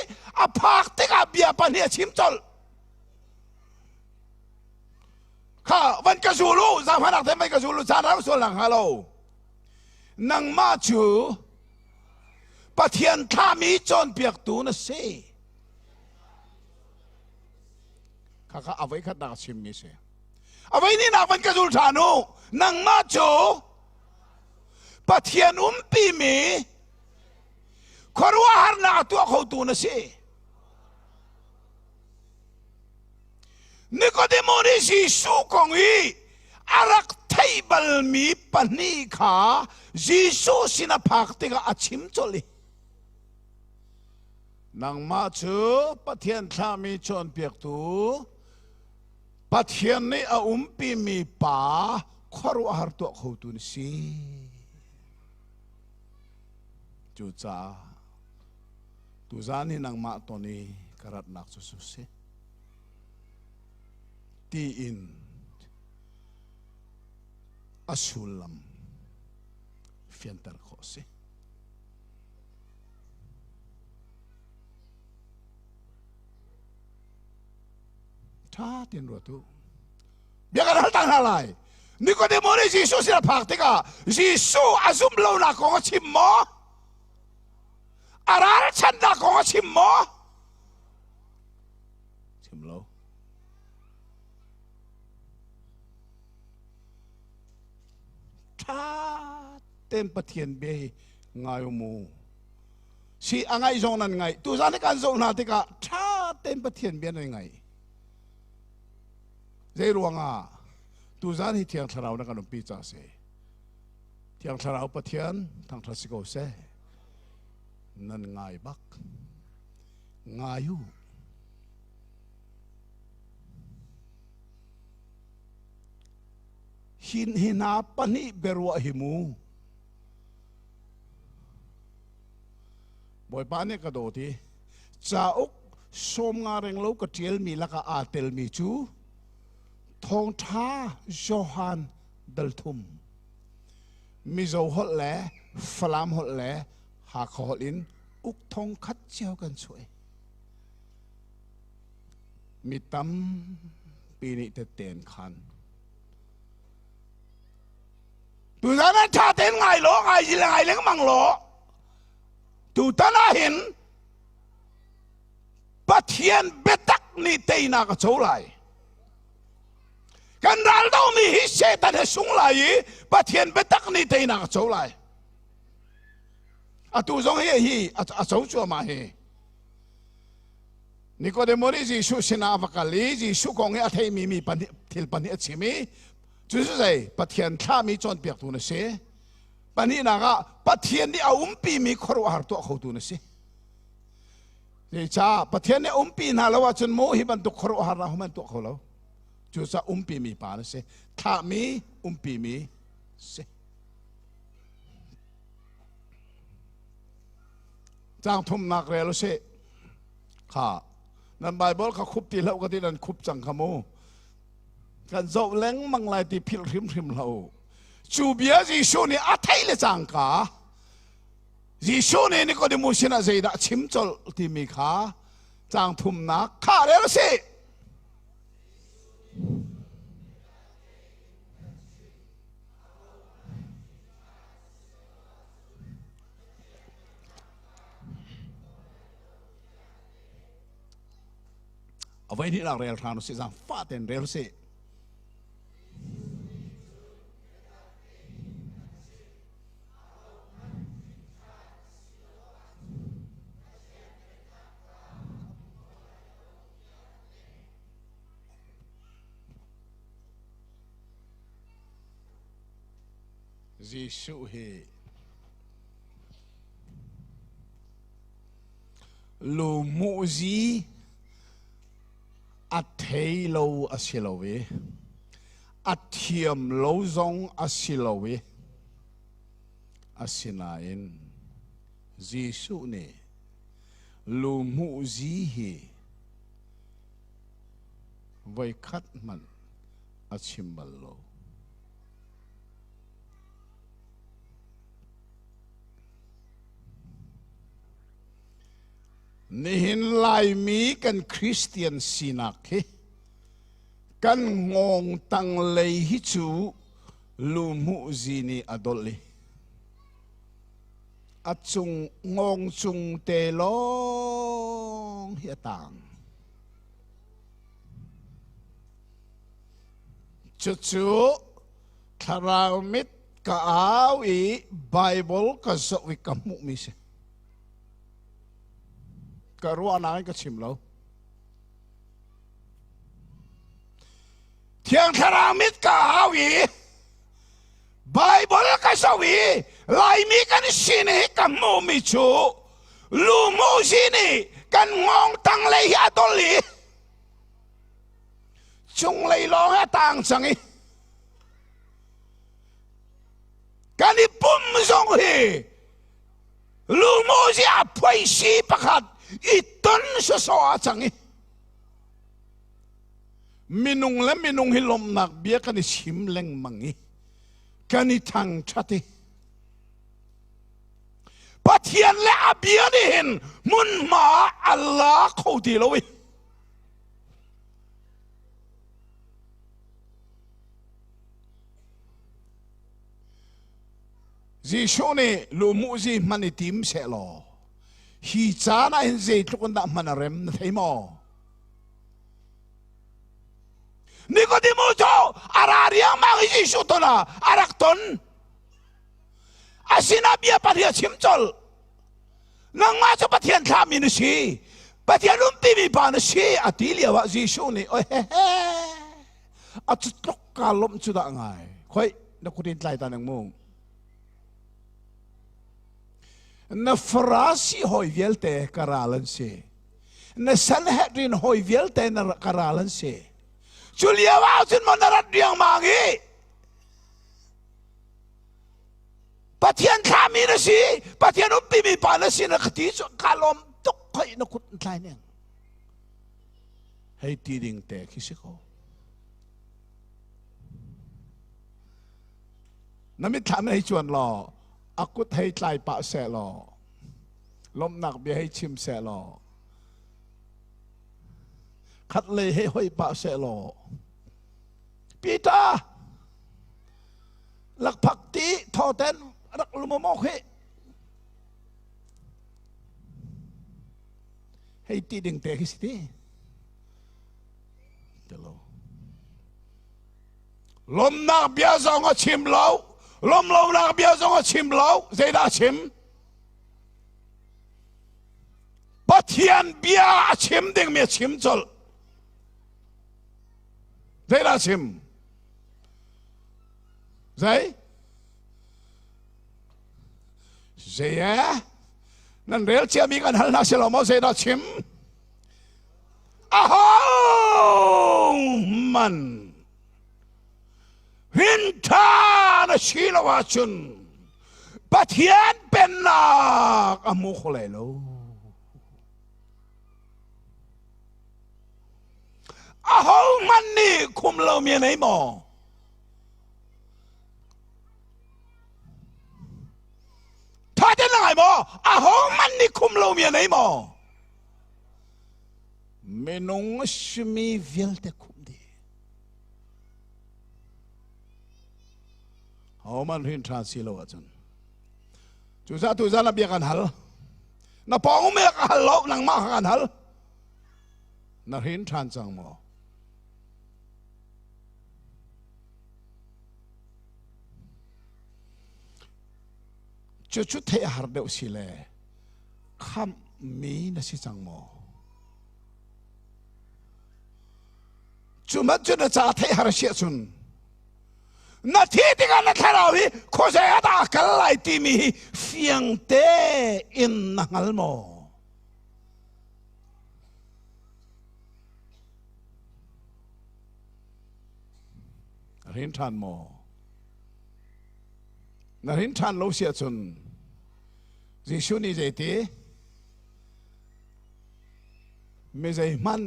[SPEAKER 1] a phak tikah bia pahnih a chim colh. Kha van ka zul u, zaangfahnak te van ka zul u, caan rau sual nak hnga lo. Nangmah cu Pathian thlahmi cawnpiaktu na si. Khakha a voi khatnak a chimmi si. A voi hnihnak van ka zul ṭhan u. Nangmah cu Pathian umpimi khuaruahharnak a tuah khotu na si. Nikodemo nih Jesuh kong i a rak theih balmi pahnih kha Jesuh sin a phak tikah a chim colh i nangmah cu Pathian thlahmi cawnpiaktu Pathian nih a umpimi pa khuaruahhar tuah khotu na si. Cucaah tuzaan hi nangmah ton i ka ratnak cu su si. Tiin a sullam fianter khawh a si. Ṭha tein ruat u. Bia kan hal ta hna lai. Nikodemo nih Jesuh sin a phak tikah Jesuh a zumh lonak kong a chim maw? A ralchanhnak kong a chim maw? Chim lo. Ṭha tein Pathian bia hi ngai u mu. Si a ngaih zong nan ngaih. Tuzan i kan zoh hna tikah ṭha tein Pathian bia nan ngaih. Zei ruangah tuzan hi Thiang Thlarau na kan umpi ca si. Thiang Thlarau Pathian thangṭhat si ko seh. Nan ngai bak. Ngai u. Hi hna pahnih biaruah hi mu. Bawipa nih ka dawt i cauk 50 renglo ka ṭialmi lakah aa telmi cu Thawngṭha Johan dal thum. Mizo holh le Falam holh le Hakha holh in uk thong khat cio kan chuah. Mi tampi nih tette an khan. Tuzan ah ṭha tein ngai law, ngai le ngai lengmang law, tutan ah hin Pathian biatak nih teinak a co lai. Kan ral domi hi Satan he sung lai i Pathian biatak nih teinak a co lai. Atu zong hi hi a co cuahmah hi. Nikodemo nih Jesuh sinah a va kal i Jesuh kong hi a theimi mi pahnih thil pahnih a chim i cu cu zei Pathian thlahmi cawnpiaktu na si. Pahnihnak ah Pathian nih a umpimi khuaruahhar tuah khotu na si. Zeicah Pathian nih umpi hna lo ahcun mu hi bantuk khuaruahhar hna hum an tuah kho lo. Cucaah umpimi pa na si. Thlahmi umpimi si. Caang thumnak rel usih. Kha nan Bible kha khup ti hlah ka ti nan khup cang kha mu. Kan zoh lengmang lai ti philh hrimhrim hlah u. Cu bia Jesuh nih a theih le cangka Jesuh nih Nicodemus sinah zeidah chim colh timi kha caang thumnak kha rel usih. A voi hnih nak rel hram usih zaang fa tein rel usih. Jesuh hi lumuzi a thei lo a si lo i a thiam lo zong a si lo i asinain Jesuh nih luhmuhzi hi voikhat hmanh a chim bal lo. Nihin Laimi kan Christian sinak hi kan ngawng tang lei hi cu luhmuhzi nih a dolh i a cung ngawng cung te lawng hi a tang. Cucu thlarau mit ka au i Bible ka zoh i ka hmuhmi si. Ka ruahnak in ka chim lo. Thiang Thlarau mit ka au i Bible ka zoh i Laimi kan sin hi ka hmuhmi cu lumuzi nih kan ngawng tanglei hi a dol i cunglei lawng hi a tang cang i kan i pum zong hi lumuzi a phuaisi pakhat i ton sawsawh a cang i minung le minung hi lawmhnak bia kan i chim lengmang i kan i thangṭhat i Pathian le a bia nih hin hmunhma a la kho ti lo i Jesuh nih lumuzi hman i tim sehlaw hi caan ah hin zeitluk in dah hman a rem na thei maw? Nikodemu cu a ra riangmang i Jesuh ton ah a rak ton. A sinah bia pahnih a chim colh. Nangmah cu Pathian thlahmi na si. Pathian umtimi pa na si a ti lio ah Jesuh nih oi he he a cu tluk ka lawmh cu dah ngai. Khoi na kut in tlai ta nang mu. Na Farasi hawi vialte ka ral an si. Na Sanhedrin hawi vialte na ka ral an si. Cu lio ah cun maw na rat riangmang i Pathian thlahmi na si, Pathian umpimi pa na si na ka ti cu ka lawm tuk khoi na kut in tlai ning. Hei ti ding te khi si ko. Na mitthlam hei cuan law a kut hei tlai pah seh law lawmhnak bia hei chim seh law khat lei hei hoi pah seh law Peter lakphak ti thawten rak lum maw khi hei ti ding te khi si ti lo lomnak bia zong a chim lo lomlonak bia zong a chim lo zeidah a chim Pathian bia a chim dingmi a chim colh zeidah a chim zei zei e nan rel ciami kan hal hna si lo maw zeidah chim aho man hrin ṭha na si lo ahcun Pathian pennak a hmu kho lai lo. Aho hmanh nih khum lomi a nei maw? Tha ten na ngai maw? Aho hmanh nih khum lomi a nei maw? Minung simi vialte khum dih. Homan hrin ṭha si lo ahcun. Cucaah tuzan ah bia kan hal. Na pawng me ka hal lo, nangmah kha kan hal. Na hrin ṭhan cang maw? Cucu theih a har deuh si le khamh mi na si cang maw? Cu man cu na ca theih har si ahcun na thi tikah na thlarau hi khuazei ah dah a kal lai timi hi fiang tein na hngal maw? Rin ṭhan maw? Na rin ṭhan lo si ahcun Jesuh nih zeiti? Mi zeihmanh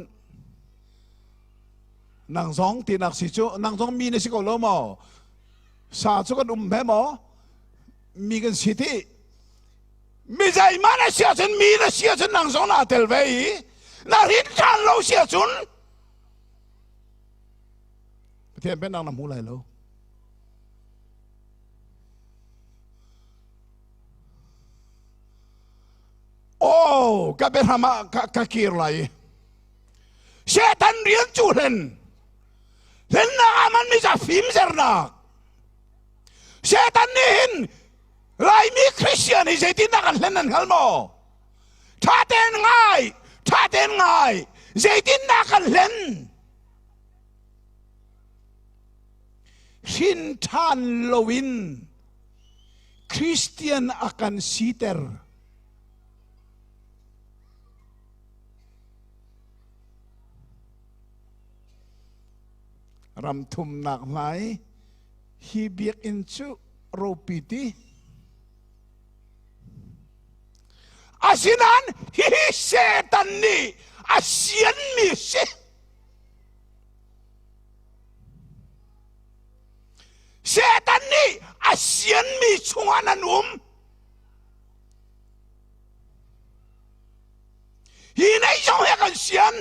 [SPEAKER 1] nang zong tinak si cu nang zong mi na si ko lo maw? Sa cu kan um he maw? Mi kan si ti. Mi zeihmanh a si ahcun mi na si ahcun nang zong naa tel ve i na rin ṭhan lo si ahcun Pathian pennak na hmu lai lo. Oh, ka biahram ah ka, ka kir lai. Satan rian cu hlen. Hlennak ah man mi ca fimzernak. Satan nih hin Laimi Christian hi zeitindah kan hlen nan hngal maw? Tha tein ngai, tha tein ngai. Zeitindah kan hlen? Hrin ṭhan loin Christian a kan siter. Ram thumnak hlai hi biakinn cu ropi ti. Asinain hihi Satan nih a sianmi si. Satan nih a sianmi chungah nan um. Hi nei zong he kan sian.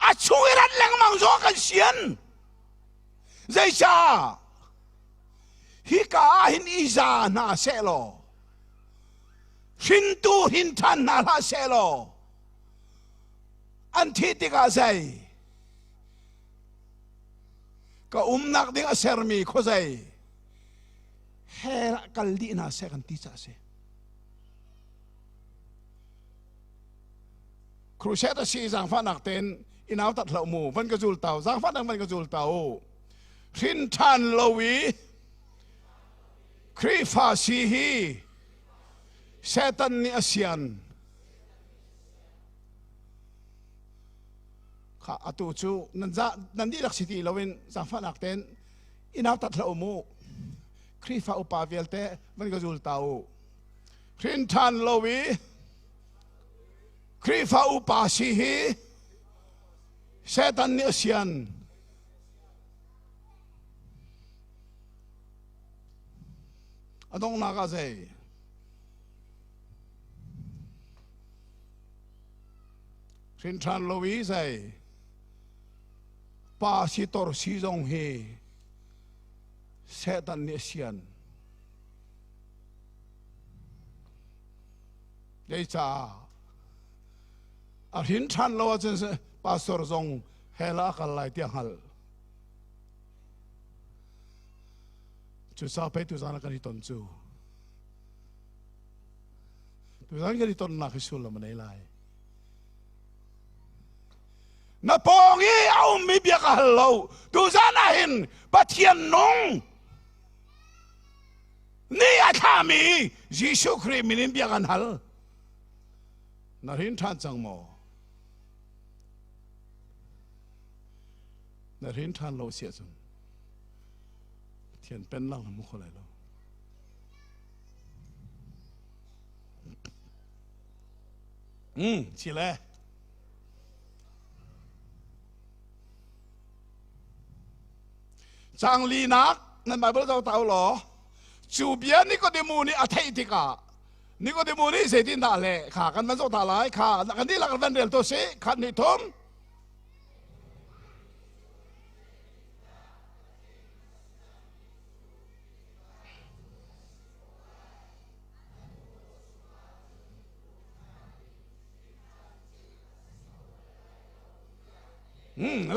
[SPEAKER 1] A chung i rat lengmang zong kan sian. Zeicah? Hika ah hin i za hna seh law, hrintu hin ṭhan hna hlah seh law, an thih tikah zei ka umnak ding a sermi khuazei hell ah kal dih hna seh kan ti caah si. Crusade a si zaangfahnak tein i nautat hlah mu van ka zul tau zaangfahnak van ka zul tau hrin ṭhan lo i Khrihfa si hi Satan nih a sian kha atu cu nan za nan dihlak si ti loin zaangfahnak tein i nautat hlah u mu Khrihfa upa vialte van ka zul ta u hrin ṭhan lo i Khrihfa upa si hi Satan nih a sian. A donghnak ah zei? Hrin ṭhan lo i zei? Pa si tor si zong hi Satan nih a sian. Zeicah? A hrin ṭhan lo ahcun pastor zong hell ah a kal lai tiah hngalh. Cucaah pei tuzan ah kan i ton cu. Tuzan kan i tonnak hi sullam a nei lai. Na pawng i a ummi bia ka hal lo. Tuzan ah hin Pathian nung ni a thlami Jesuh Khrih min in bia kan hal. Na hrin ṭhan cang maw? Na hrin ṭhan lo si ahcun Pathian pennak na hmu kho lai lo. Si le. Cang linak nan Bible zoh ta law cu bia Nikodemu nih a theih tikah Nikodemu nih zeitindah le kha kan van zoh ta lai kha kan dihlak kan van rel to si khat nih thum.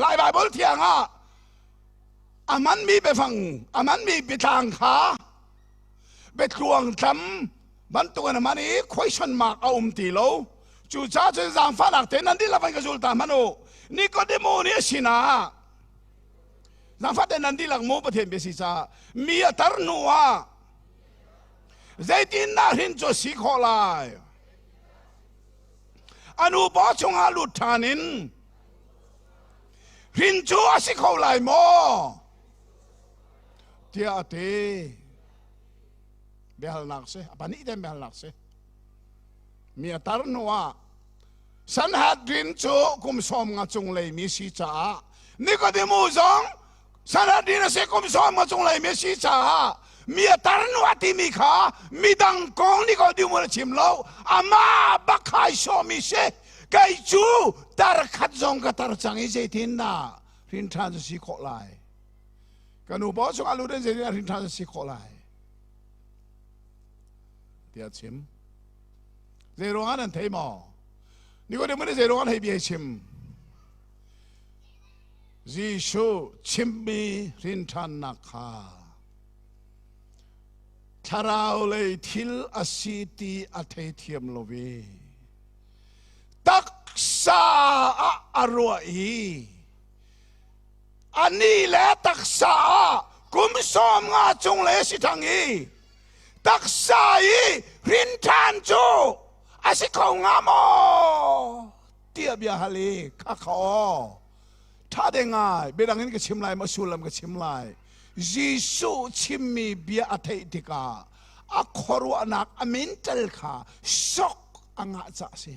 [SPEAKER 1] Lai Bible thiang ah a hmanmi biafang a hmanmi biatlang kha biatluang tlam bantuk in a hman i question mark a um ti lo. Cucaah cun zaangfahnak te nan dihlak van ka zul ta hmanh u. Nikodemo nih a sinah zaangfah te nan dihlak mu Pathian bia si caah mi a tar hnu ah zeitindah hrin cu a si khawh lai? A nu paw chungah lut ṭhan in hrin cu a si kho lai maw? Tiah a ti. Biahalnak si, a pahnih ten biahalnak si. Mi a tar hnu ah Sanhedrin cu kum 50 cung leimi si caah Nikodemu zong Sanhedrin a si kum 50 cung leimi si caah mi a tar hnu a timi kha midang kong Nikodemu a chim lo, amah bak khai sawmi si. Kei cu tar khat zong ka tar cang i zeitin dah hrin ṭhan cu si khawh lai? Ka nu paw chung a lut in zeitin dah hrin ṭhan cu si khawh lai? Tiah chim. Zei ruangah nan thei maw? Nikodemu nih zei ruangah hei bia chim? Jesuh chimmi hrinṭhannak kha thlarau lei thil a si ti a theithiam lo i taksa ah a ruah i ani le taksa ah kum 50 cung le si thang i taksa i hrinṭhan cu a si kho hnga maw tiah bia hal i kha kha aw ṭha de ngai. Biadang in ka chim lai maw, sullam ka chim lai? Jesuh chimmi bia a theih tikah a khuaruahnak a mental kha sok a ngah cah si.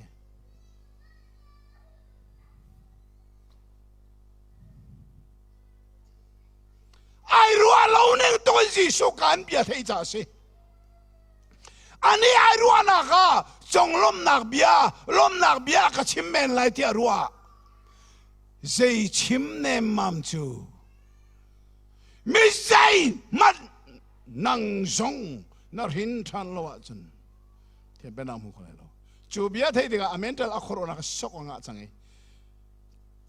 [SPEAKER 1] Ai ruah lo ning tuk in Jesuh kan bia thei ca si. Ani ai ruahnak ah conglawmhnak bia, lawmnak bia ka chim men lai tiah ruah. Zei chim nemmam cu mi zei hmanh nang zong na hrin ṭhan lo ahcun thian penang hmu kho lai lo. Cu bia theih tikah a mental a khuaruahnak sok a ngah cang i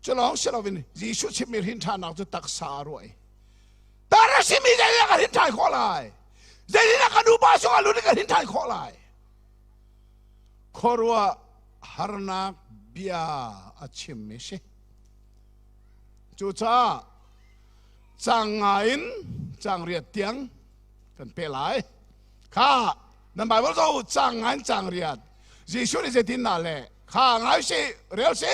[SPEAKER 1] cu lawng si loin Jesuh chimmi hrinṭhannak cu taksa a ruah i tar a simi zeitindah ka hrinṭhan khawh lai? Zeitindah ka nupa sungah lut in ka hrinṭhan khawh lai? Khuaruah harnak bia a chimmi si. Cucaah cang nga in cang riat tiang kan pe lai. Kha nan Bible zo cang nga in cang riat. Jesuh nih zeitin dah le kha ngai si rel si.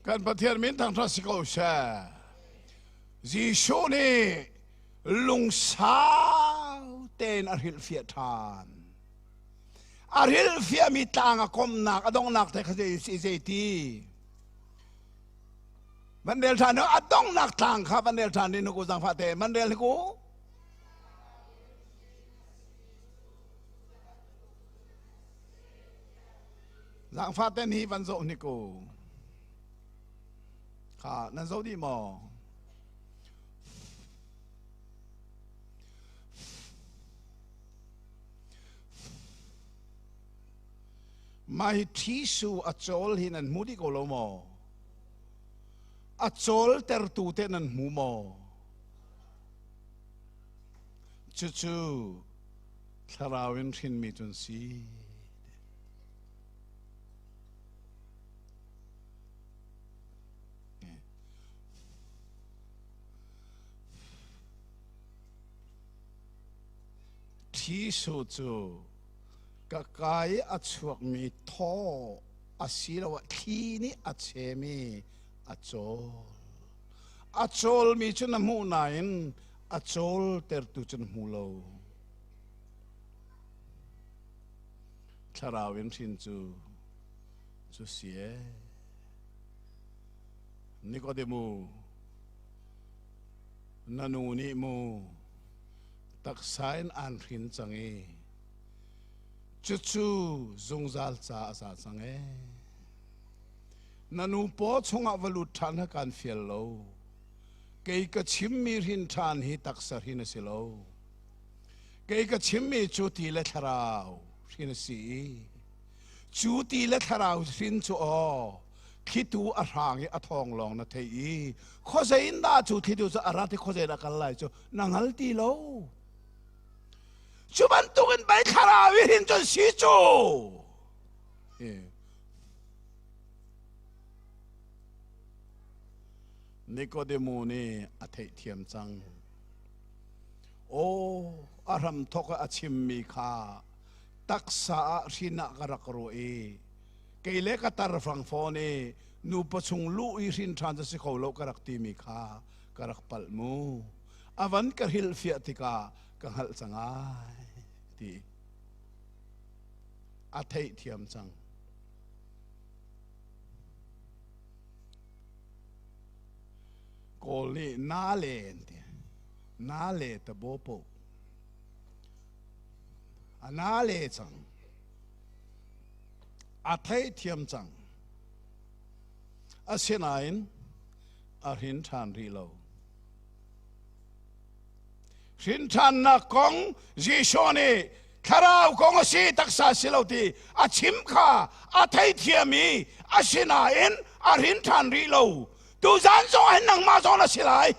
[SPEAKER 1] Kan Pathian min thangṭhat si ko seh. Jesuh nih lungsau tein a hrilhfiah ṭhan. A hrilhfiahmi tlang a komnak a donghnak te kha zei zei ti. Van rel ṭhan a donghnak tlang kha van rel ṭhan ni ku zangfah te man rel ku. Zaangfah ten hi van zoh hnik u. Kha nan zoh dih maw? Mah hi ṭhisu a cawl hi nan hmu dih ko lo maw? A cawl tertu te nan hmu maw? Cucu thlarau in hrinmi cun si. Ṭhisu cu ka kai a chuakmi thaw asiloah thli nih a chemi a cawl. A cawlmi cu na hmuh nain a cawltertu cu na hmu lo. Thlarau in hrin cu cu si ee. Nikodemu, na nu nih mu taksa in aan hrin cang i cucu zungzal ca a za cang ee. Na nu paw chungah va lut ṭhan ha kaan fial lo. Kei ka chimmi hrin ṭhan hi taksa hrin a si lo. Kei ka chimmi cu ti le thlarau hrin a si i cu ti le thlarau hrin cu aw thlitu a hrang i a thawng lawng na thei i khuazei in dah cu thlitu cu a rat i khuazei dah kal lai cu na hngal ti lo. Cu bantukin pei thlarau i hrin cun si cu. Nikodemu nih a theihthiam cang. Aw, a hramthawk ah a chimmi kha taksa ah hrin ah ka rak ruah i kei le ka tar fang fawn i nupa chung luh i hrin ṭhan cu si kho lo ka rak timi kha ka rak palh mu. A van ka hrilhfiah tikah ka hngalh cang ai ti a theihthiam cang. Kawl nih na le an ti. Na le ta bo po. A na le cang. A theithiam cang. Asinain a hrin ṭhan rih lo. Hrin ṭhannak kong Jesuh nih thlarau kong a si taksa si lo ti a chim kha a theithiam i asinain a hrin ṭhan rih lo. Tuzan zong hin nangmah zong na si lai.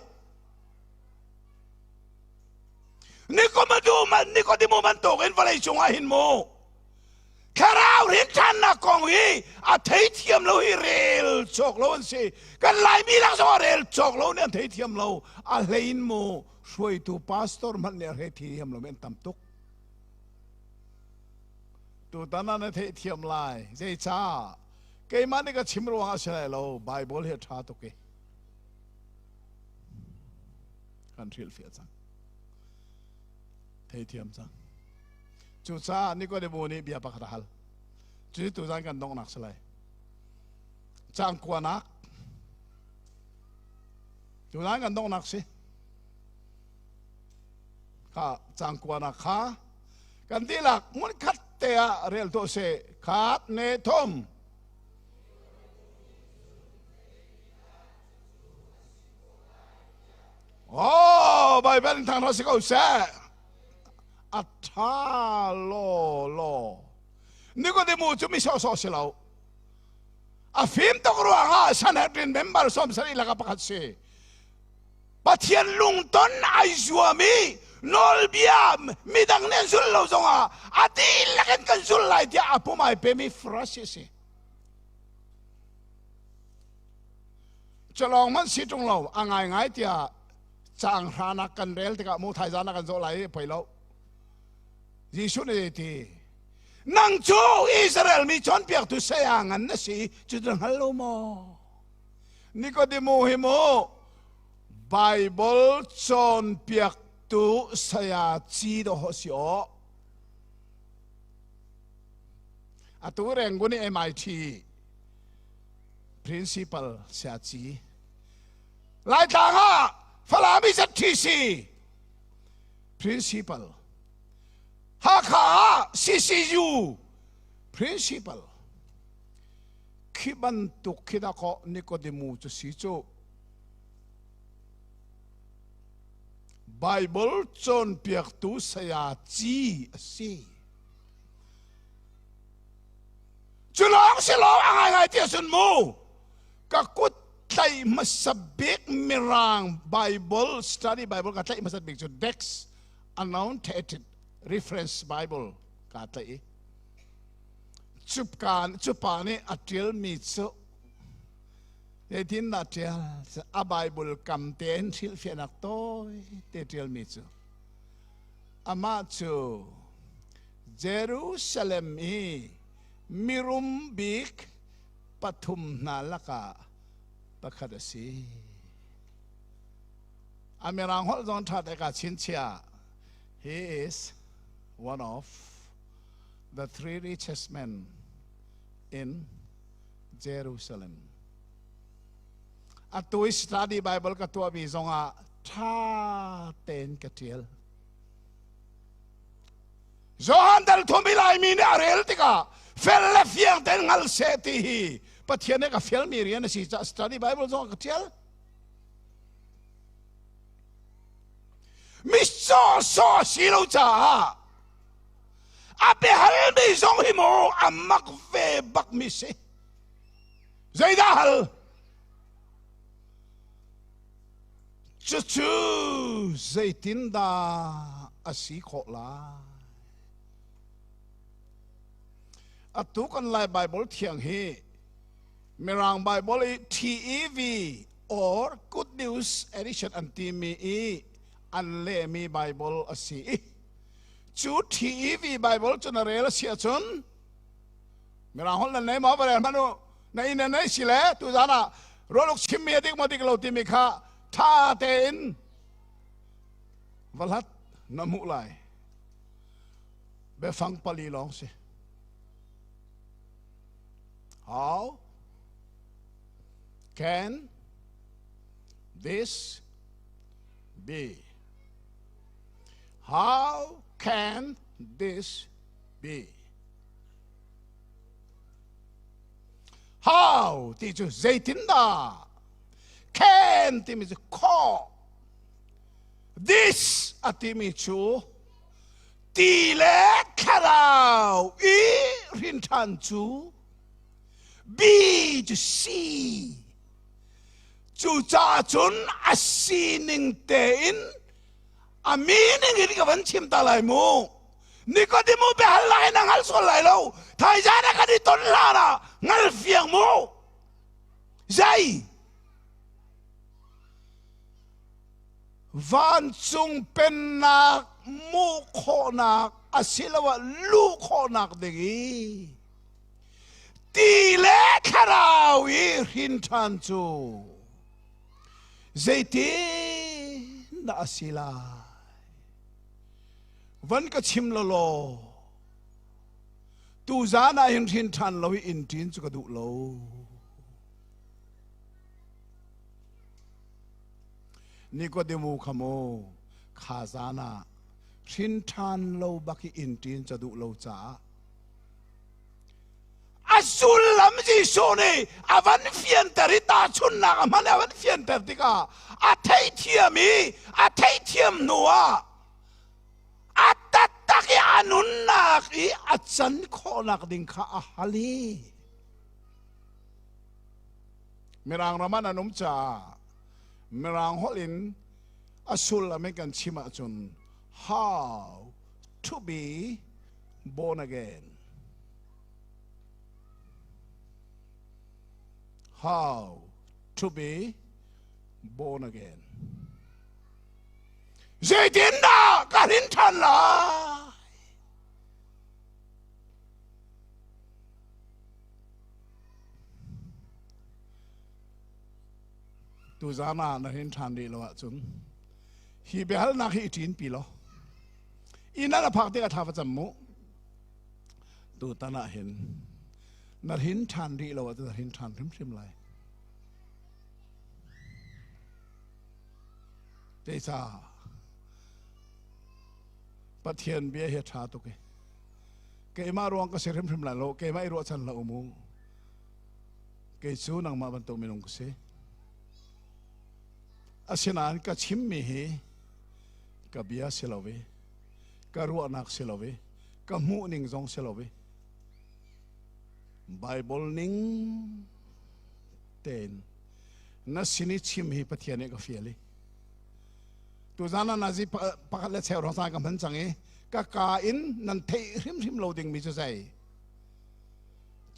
[SPEAKER 1] Nikodemu bantukin vawlei cungah hin mu thlarau rinṭhannak kong hi a theithiam lo hi rel cawk lo an si. Kan Laimi lak zong ah rel cawk lo nih an theithiam lo. A hlei in mu hruaitu pastor hmanh nih a thiam lo mi an tam tuk. Tutan ah na theihthiam lai. Zeicah? Keimah nih ka chim ruangah a si lai lo. Bible hi a ṭha tuk i kan hrilhfiah cang. Theithiam cang. Cucaah Nikodemu nih bia pakhat a hal. Cucu tuzan kan donghnak si lai. Caang kuanak. Tuzan kan donghnak si. Kha caang kuanak kha kan dihlak hmun khat te ah rel tuah seh. Khat ne thum. Oh, Bible in thang si ko seh. A tha law law. Nikodemu cu mi sawhsawh si lo. A fim tuk ruangah Sanhedrin member 70 laka pakhat si. Pathian lungton ai zuam i nawlbia midang nih an zul lo zongah a dihlak in kan zul lai tiah a pum ai pemi Farasi si. Culawng hmanh si ṭung lo a ngaingai tiah caang hranak kan rel tikah mu thaizan ah kan zawh lai i poi lo. Jesuh nih ti nang cu Israel mi cawnpiaktu saya ngan na si cu na hngal lo maw? Nikodemu hi mu Bible cawnpiaktu saya ci dawh si aw. Atu Rangoon i MIT principal saya ci. Laitlang ah Falam i ZTC principal. Hakha ah CCU principal. Khi bantuk khi dakaw Nikodemu cu si cu. Bible cawnpiaktu saya ci a si. Cu lawng si lo a ngaingai ti ahcun mu ka kut tlaih hmasa bik mirang Bible study Bible ka tlaih hmasat bik cu Dex Annotated Reference Bible ka tlaih i cu pa nih a ṭialmi cu zeitin dah ṭial a Bible kam tein hrilhfiahnak tawi te ṭialmi cu amah cu Jerusalem i mirum bik pathum hna lakah pakhat a si. A mirang holh zong ṭha te ka chinchiah. He is one of the three richest men in Jerusalem. Atu i study Bible ka tuahmi zongah ṭha tein ka ṭial. Johan dal thum i Laimi nih a rel tikah fel le fiang tein hngal seh ti hi Pathian nih ka fialmi rian a si caah study Bible zong ka ṭial. Mi sawsawh si lo caah a biahalmi zong hi mu a mak ve bakmi si. Zeidah hal? Cucu zeitindah a si khawh lai? Atu kan Lai Bible thiang hi Mirang Bible i TEV or Good News Edition an timi i an lehmi Bible a si i cu TEV Bible cu na rel a si ahcun Mirang holh nan nei maw va rel hmanh u na inn na nei si le tuzan ah rualuk chimmi a dik maw dik lo timi kha ṭha tein va hlat na hmuh lai biafang pali lawng si how can this be how can this be How ti cu zeitindah? Can timi cu khawh. This a timi cu ti le thlarau i hrinṭhan cu B cu si. Cucaah cun a sining tein a meaning in ka van chim ta lai mu. Nikodemu biahal lai na hngal sual lai lo. Thaizan ah kan i ton hlan ah ngal fiang mu. Zei? Vancung pennak mu khawhnak asiloah luh khawhnak ding i ti le thlarau i hrin ṭhan cu zeitin dah a si lai? Van ka chim law tuzaan ah hin hrin ṭhan lo i inn ṭin cu ka duh lo. Nikodemu kha mu kha zaan ah hrin ṭhan lo bak i inn ṭin ca duh lo caah a sullam Jesuh nih a van fianter i tahchunhnak a hman a van fianter tikah a theithiam i a theithiam hnu ah a taktak i a nunnak i a can khawhnak ding kha a hal i Mirang ram ah nan um caah Mirang holh in a sullam in kan chim ahcun how to be born again how to be born again Zeitindah ka hrin ṭhan lai? Tuzaan ah na hrin ṭhan rih lo ahcun hi biahalnak hi i ṭin pi law inn ah na phak tikah thla va cam mu. Tutan ah hin na hrin ṭhan rih lo ahcun na hrin ṭhan hrimhrim lai. Zeicah Pathian bia hi a ṭha tuk i keimah ruang ka si hrimhrim lai lo keimah i ruahchan hlah u mu. Kei cu nangmah bantuk minung ka si. Asinain ka chimmi hi ka bia si lo i ka ruahnak si lo i ka hmuhning zong si lo i Bible ning tein na sin i chim hi Pathian nih ka fial i tuzan ah nazi pakhat le cheu rong ka hman cang i ka ka in nan theih hrimhrim lo dingmi cu zei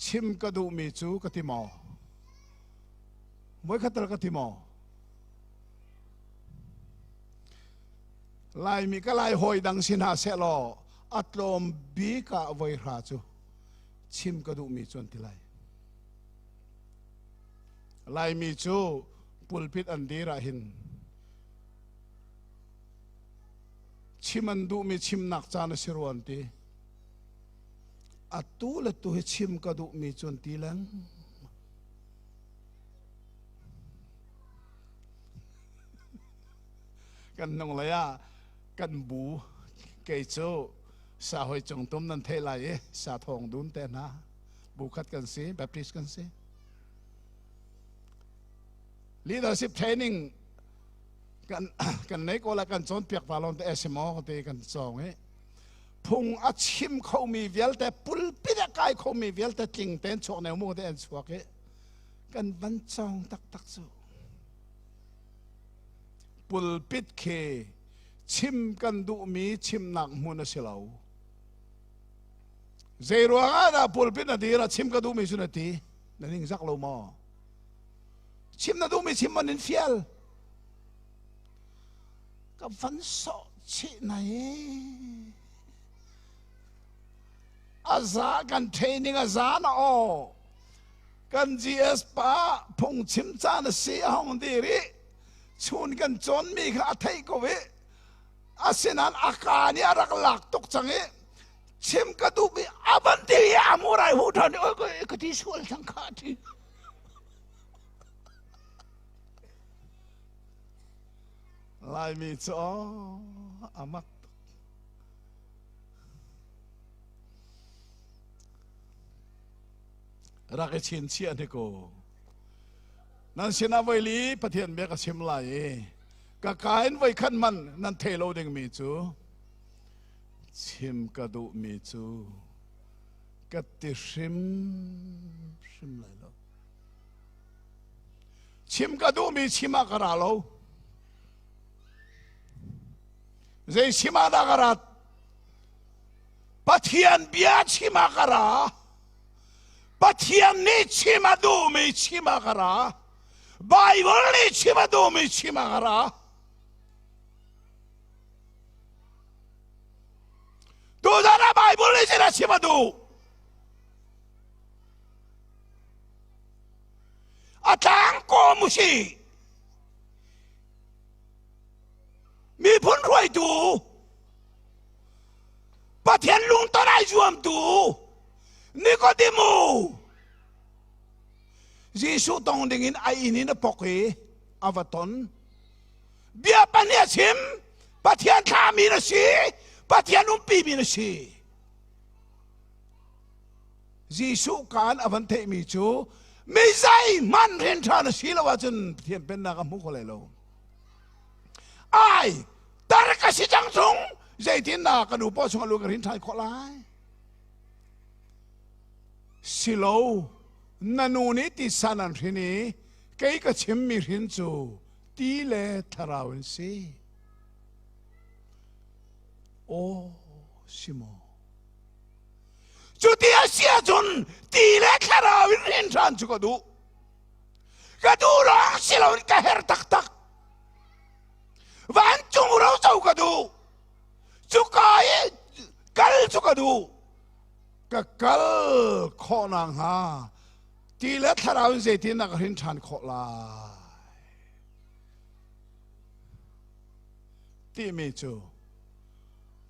[SPEAKER 1] Chim ka duhmi cu ka ti maw? Voikhat tal ka ti maw? Laimi ka lai hawi dang si hna sehlaw a tlawm bik ah voi hra cu chim ka duhmi cu an ti lai. Laimi cu pulpit an dir ah hin chim an duhmi chimnak caan a si rua an ti. Atu le tu hi chim ka duhmi cu an ti leng. Kan hnunglei ah kan bu kei cu sa hoi cung tum nan theih lai i sa thawng dun te hna bu khat kan si Baptist kan si leadership training kan kan nei ko la kan cawnpiak pa lawng te SMO te kan cawng i phung a chim khomi vialte pulpit a kai khomi vialte tling tein chuak neu mu te an chuak i kan van cawng taktak cu pulpit khi chim kan duhmi chimnak hmun a si lo zei ruang ah dah pulpit na dir a chim ka duhmi cu na ti na ning zak lo maw chim na duhmi chim man in fial Ka van sawh chih nai. A za kan training a za na aw. Kan GS pa phungchim caan a si a hong dir i chun kan cawnmi kha a theih ko i asinain a ka nih a rak lak tuk cang i chim ka duhmi a van ti i a murai hu ṭhan i oi ka ti sual cang kha a ti. Laimi cu a mak tuk. Rak i chinchiah hnik u. Nan sinah voi li Pathian bia ka chim lai i ka ka in voi khat man nan thei lo dingmi cu chim ka duhmi cu ka ti hrim hrim lai lo. Chim ka duhmi chim ah ka ra lo. Zei chim ah dah ka rat? Pathian bia chim ah ka ra. Pathian nih chim a duhmi chim ah ka ra. Bible nih chim a duhmi chim ah ka ra. Tuzan ah Bible nih cun a chim a duh. A tlangkawm u si. Miphun hruaitu, Pathian lungton ai zuamtu, Nikodemu, Jesuh tong dingin a inn in a pok i a va ton. Bia pahnih a chim, Pathian thlahmi na si, Pathian umpi mi na si. Jesuh kaan a van theihmi cu mi zeihmanh rinṭha na si lo ahcun Pathian pennak a hmu kho lai lo. Ai, tar ka si cang chung zeitindah ka nu paw chung a lu ka rin ṭhan khawh lai? Silo, na nu nih tisa nan hrin i kei ka chimmi hrin cu ti le thlarau in si. Aw, si maw? Cuti a si ahcun ti le thlarau in hrin ṭhan cu ka duh. Ka duh lawng si loin ka herh taktak. Vancung roco ka duh. Cuka i kal cu ka duh. Ka kal khawh nakhnga ti le thlarau in zeitin dah ka hrin ṭhan khawh lai? Timi cu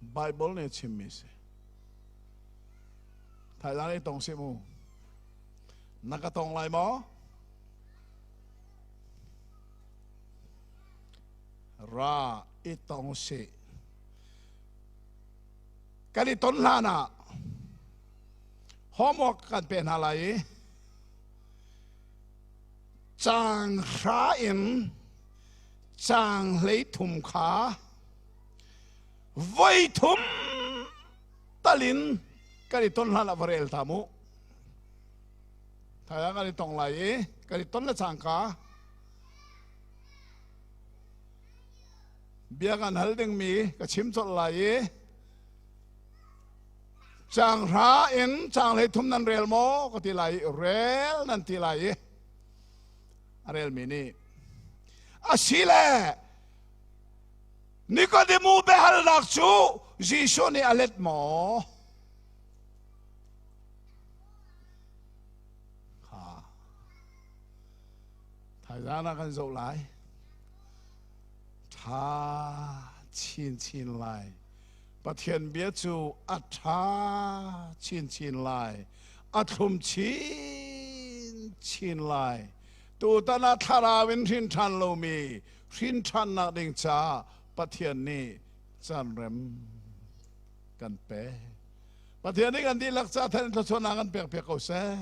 [SPEAKER 1] Bible nih a chimmi si. Thailand i tong si mu. Na ka tong lai maw? Ra i tong si. Kan i ton hlan ah homework kan pe hna lai i caang hra in caang 13 kha voi thum talin kan i ton hlan ah va rel ta mu. Thai ah kan i tong lai i kan i ton le cangka bia kan hal dingmi ka chim colh lai i caang hra in caang 13 nan rel maw ka ti lai i rel nan ti lai i a relmi nih asile Nikodemu biahalnak cu Jesuh nih a let maw? Kha thaizang ah kan zoh lai. Ṭha chinchin lai. Pathian bia cu a ṭha chinchin lai. A thlum chinchin lai. Tutan ah thlarau in hrin ṭhan lomi hrin ṭhannak ding caah Pathian nih caan rem kan pek. Pathian nih kan dihlak ca than thluachuahnak kan pek piak ko seh.